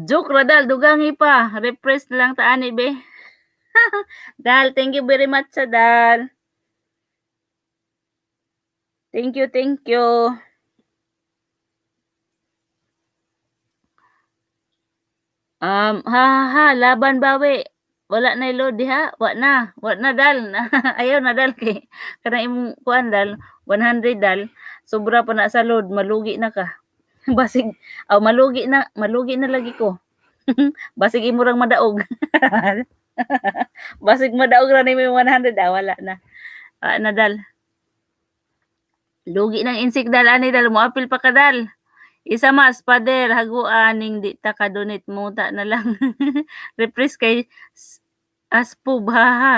Joke ra, Dal, dugangi pa. Refresh na lang ta ani be. Dal, thank you very much sa Dal. Thank you, thank you. Ha ha ha, laban bawi. Wala na load diha, wa na. Wa na Dal. Ayaw na Dal kay kana imong kuan Dal, 100 Dal. Sobra pa na sa load, malugi na ka. Basig aw malugi na lagi ko. Basig imo rang madaog. Basig madaog ra nimo yung 100, ah, wala na. Ah, na Dal. Lugi ng insik Dal ani Dal, moapil pa ka Dal. Isa mas, pader, haguan ning di ta ka donate muta na lang. Refresh kay Aspub, ha ha.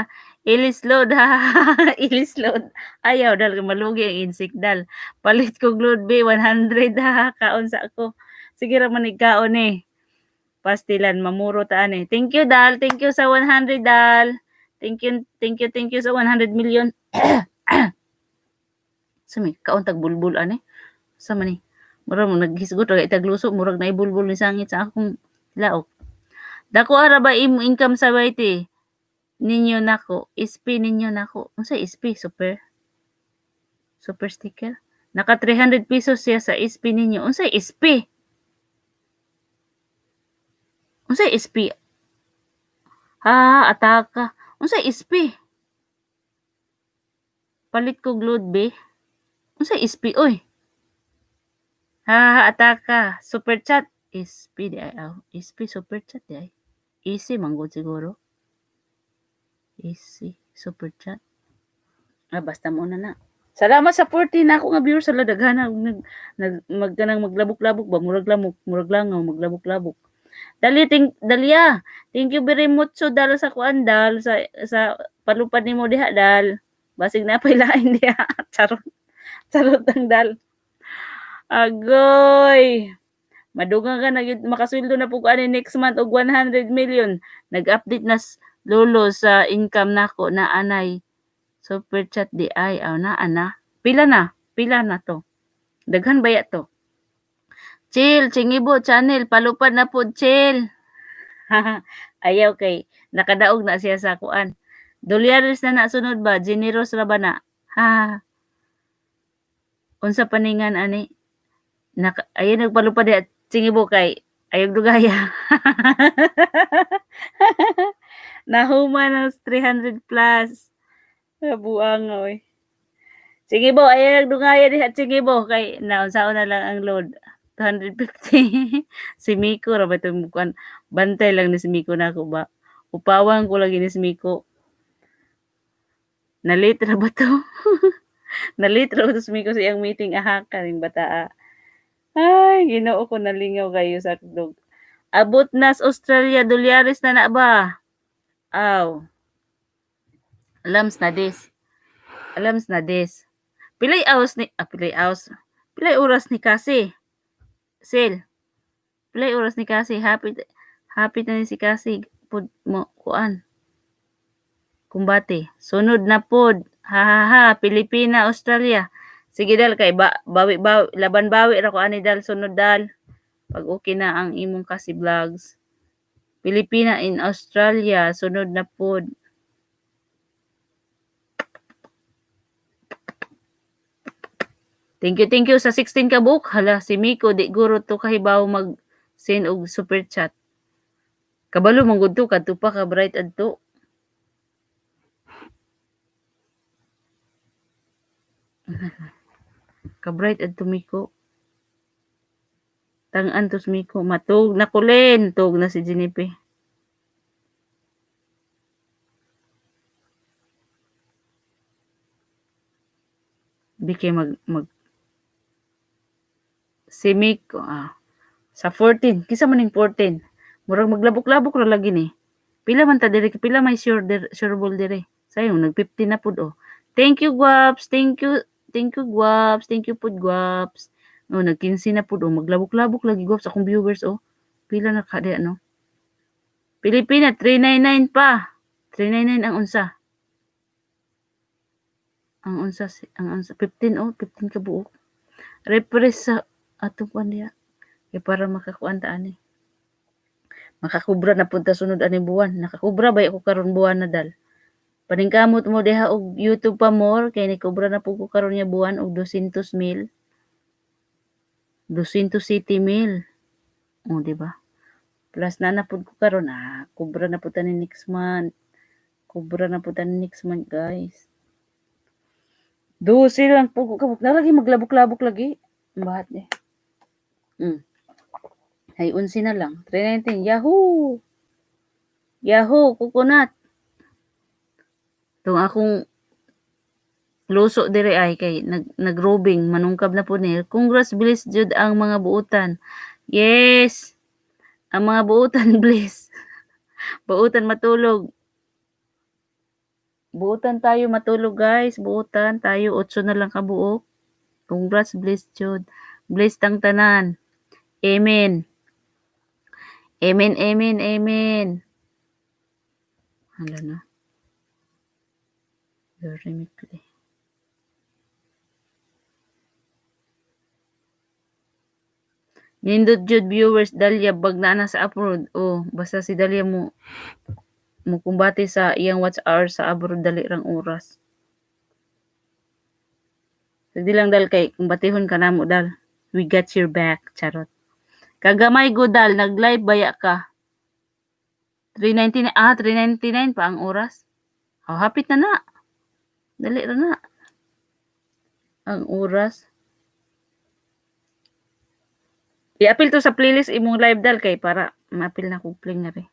Ilis load, ha ha ha. Ilis load. Ayaw Dal, malugi ang insik Dal. Palit kog load B, 100, ha ha. Kaon sa ako. Sige ra man kaon eh. Pastilan, mamuro ta ani. Thank you Dal, thank you sa 100 Dal. Thank you, thank you, thank you sa 100 million. Sa may kaon tag bulbul ani. Sa man ni? Murag mo naghisgot ra itagluso, murag naibulbul ni sangit sa akong laok. Dako ara ba imo income sa YT? Ninyo nako, SP ninyo nako. Unsa SP? Super? Super sticker? Naka 300 pesos siya sa SP ninyo. Unsa SP? Unsa SP? Ha, ataka. Unsa SP? Palit kog load be. Unsa SP oy? Ha, ataka. Super chat. SP di ay aw. SP super chat di ay. Easy man gud siguro. Easy super chat. Ah, basta mo na na. Salamat sa 14 na ako nga viewers sa daghan nag nag magkanang maglabok-labok ba, murag lamok, murag langaw, maglabok-labok. Dali ting Dalia. Thank you very much so Dal sa kuan Dal sa palupad nimo diha Dal. Basig na pay lain diha. Charot. Charot ang Dal. Agoy. Madugang ka na gyud, makasweldo na po ko ani next month og 100 million. Nag-update na lolo sa income nako na anay. Super chat di ay aw na ana. Pila na? Pila na to? Daghan baya to? Chill, Chingibo channel, palupad na po chill. Ayaw kay nakadaog na siya sa kuan. Dolyares na nasunod ba? Generous ra ba na? Ha. Unsa paningan ani? Naka, ayaw nagpalupad diha Chingibo kay ayaw dugaya. Nahuman ang 300 plus. Buang oy. Sige bo, ayaw nagdungaya diha Chingibo kay naunsaon na lang ang load. 250. Si Miko ra ba itong kuan? Bantay lang ni si Miko nako ba. Upawan ko lagi ni si Miko. Nalit ra ba to? Nalit ra ba to si Miko sa iyang meeting aha kaning bataa. Ay, Ginoo ko, nalingaw kayo sa dog. Abot na sa Australia, dolyares na na ba? Aw. Alams na des. Alams na des. Pilay hours ni, ah, pilay hours. Pilay oras ni kasi. Sil. Pilay oras ni kasi. Happy, happy na ni si kasi. Pud mo, kuan. Kumbate. Sunod na pod. Ha ha ha. Pilipina, Australia. Sige Dal kay ba, bawi bawi laban bawi ra ko ani Dal, sunod Dal. Pag okay na ang imong kasi vlogs. Pilipina in Australia, sunod na pod. Thank you sa 16 ka buok. Hala si Miko di guro to kahibaw mag send og super chat. Kabalo man gud to kadto pa ka bright adto. Ka-bright adto Miko. Tang-an to si Miko. Matug na kulen. Tug na si Jenipe. Di kay mag si Miko, ah, sa 14. Kinsa man ning 14? Murag maglabok-labok ra lagi ni. Pila man ta diri, pila may sure der, sure ball diri. Sayo nag 15 na pud oh. Thank you guaps, thank you. Thank you guaps, thank you pud guaps. Oh, nag 15 na pud oh, maglabok-labok lagi guaps akong viewers oh. Pila na ka diha no? Pilipina 399 pa. 399 ang unsa. Ang unsa ang unsa 15 oh, 15 ka buok. Refresh sa atong kuan diha. Kay para makakuan ta ani. Makakubra na pud ta sunod ani buwan. Nakakubra ba ko karon buwan na, Dal? Paningkamot mo diha og YouTube pa more kay nikubra na pud ko karon nga buwan og 200 mil. 207 mil. Oh, di ba? Plus na na pud ko karon, ah, kubra na pud ta ni next month. Kubra na pud ta ni next month, guys. 12 lang po ko kabuk na lagi, maglabok-labok lagi. Bahat eh. Ay, 11 na lang. 319. Yahoo! Yahoo! Coconut! Itong akong luso dire ay kay nagrobing manungkab na po ni. Congrats, bliss jud ang mga buutan. Yes. Ang mga buutan, bliss. Buutan matulog. Buutan tayo matulog, guys. Buutan tayo. 8 na lang kabuok. Congrats, bliss jud. Bliss tang tanan. Amen. Amen, amen, amen. Hala na. Very. Nindot jud viewers, Dalia, bag na sa abroad. Oh, basta si Dalia mo kumbate sa iyang watch hours sa abroad, dali rang oras. Sige lang, Dal, kay kumbatihon ka namo, Dal. We got your back, charot. Kagamay go, Dal, nag-live baya ka? 399, ah, 399 pa ang oras. Oh, hapit na na. Dali ra na. Ang oras. I-apil to sa playlist imong live, Dal, kay para maapil na kog pling na rin.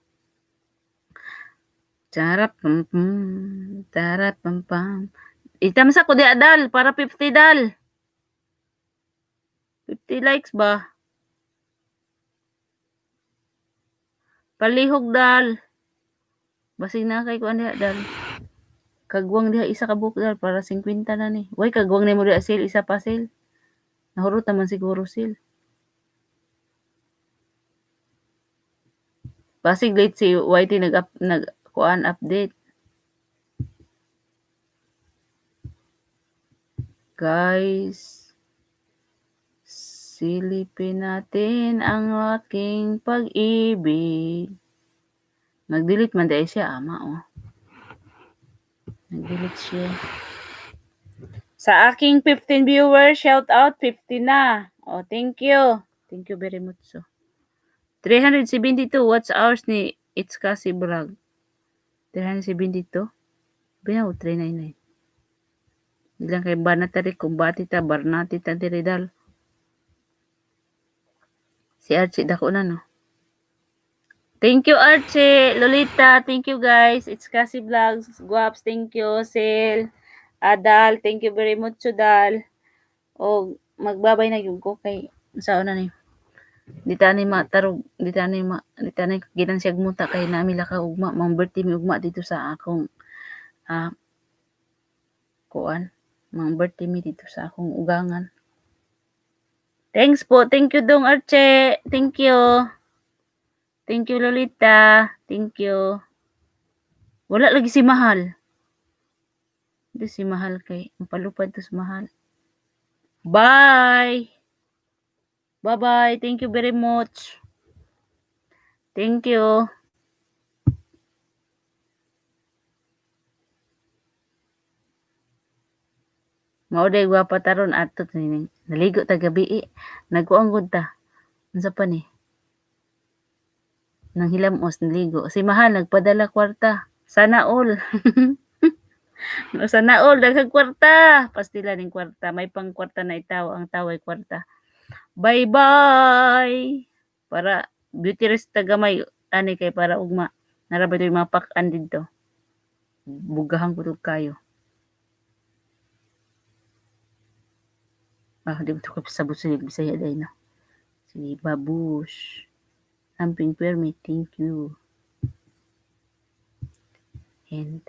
Charap pam pam, tarap pam pam. Itamsa ko di, Dal, para 50, Dal. 50 likes ba? Palihog, Dal. Basig na kay kuan diha, Dal. Kagwang diha isa ka buok, Dal, para 50 na ni. Way kagwang nimo diha sil, isa pa sil. Nahurot naman siguro sil. Basig late si YT nag kuan update. Guys, silipin natin ang aking pag-ibig. Nag-delete man dahil siya, ama oh. Nag-delete siya. Sa aking 15 viewers, shout out 50 na. Oh, thank you. Thank you very much. So. 372 watch hours ni It's Kasi Vlog. 372? Binaw, 399. Ilang kay banat tari, kumbati ta, barnati ta diri, Dal. Si Archie, dako na, no? Thank you, Archie. Lolita, thank you, guys. It's Kasi Vlogs. Guaps, thank you. Sil, Adal, thank you very much, Dal. O, magbabay na yung ko kay saan na ni. Di ta ni matarog, di ta ni ginansiyag muta kay nami laka ugma, mang birthday mi ugma dito sa akong kuan, mang birthday mi dito sa akong ugangan. Thanks po. Thank you dong, Archie. Thank you. Thank you, Lolita. Thank you. Wala lagi si Mahal. Di si Mahal kay ang palupad to sa Mahal. Bye. Bye-bye. Thank you very much. Thank you. Mao day gwapa taron ato ni naligo ta gabi eh. Nagkuang gud ta. Unsa pa ni? Nang hilamos naligo. Si Mahal nagpadala kwarta. Sana all. Sana all daghang kwarta. Pastila ning kwarta. May pang kwarta na itaw. Ang taway kwarta. Bye-bye. Para beauty rest ta gamay ani kay para ugma. Nara ba ito'y mga pak-an didto. Bugahan ko kayo. Ah, di mo ito sabot sa Bisaya dahil na. Sige, babush. Amping permit, thank you. And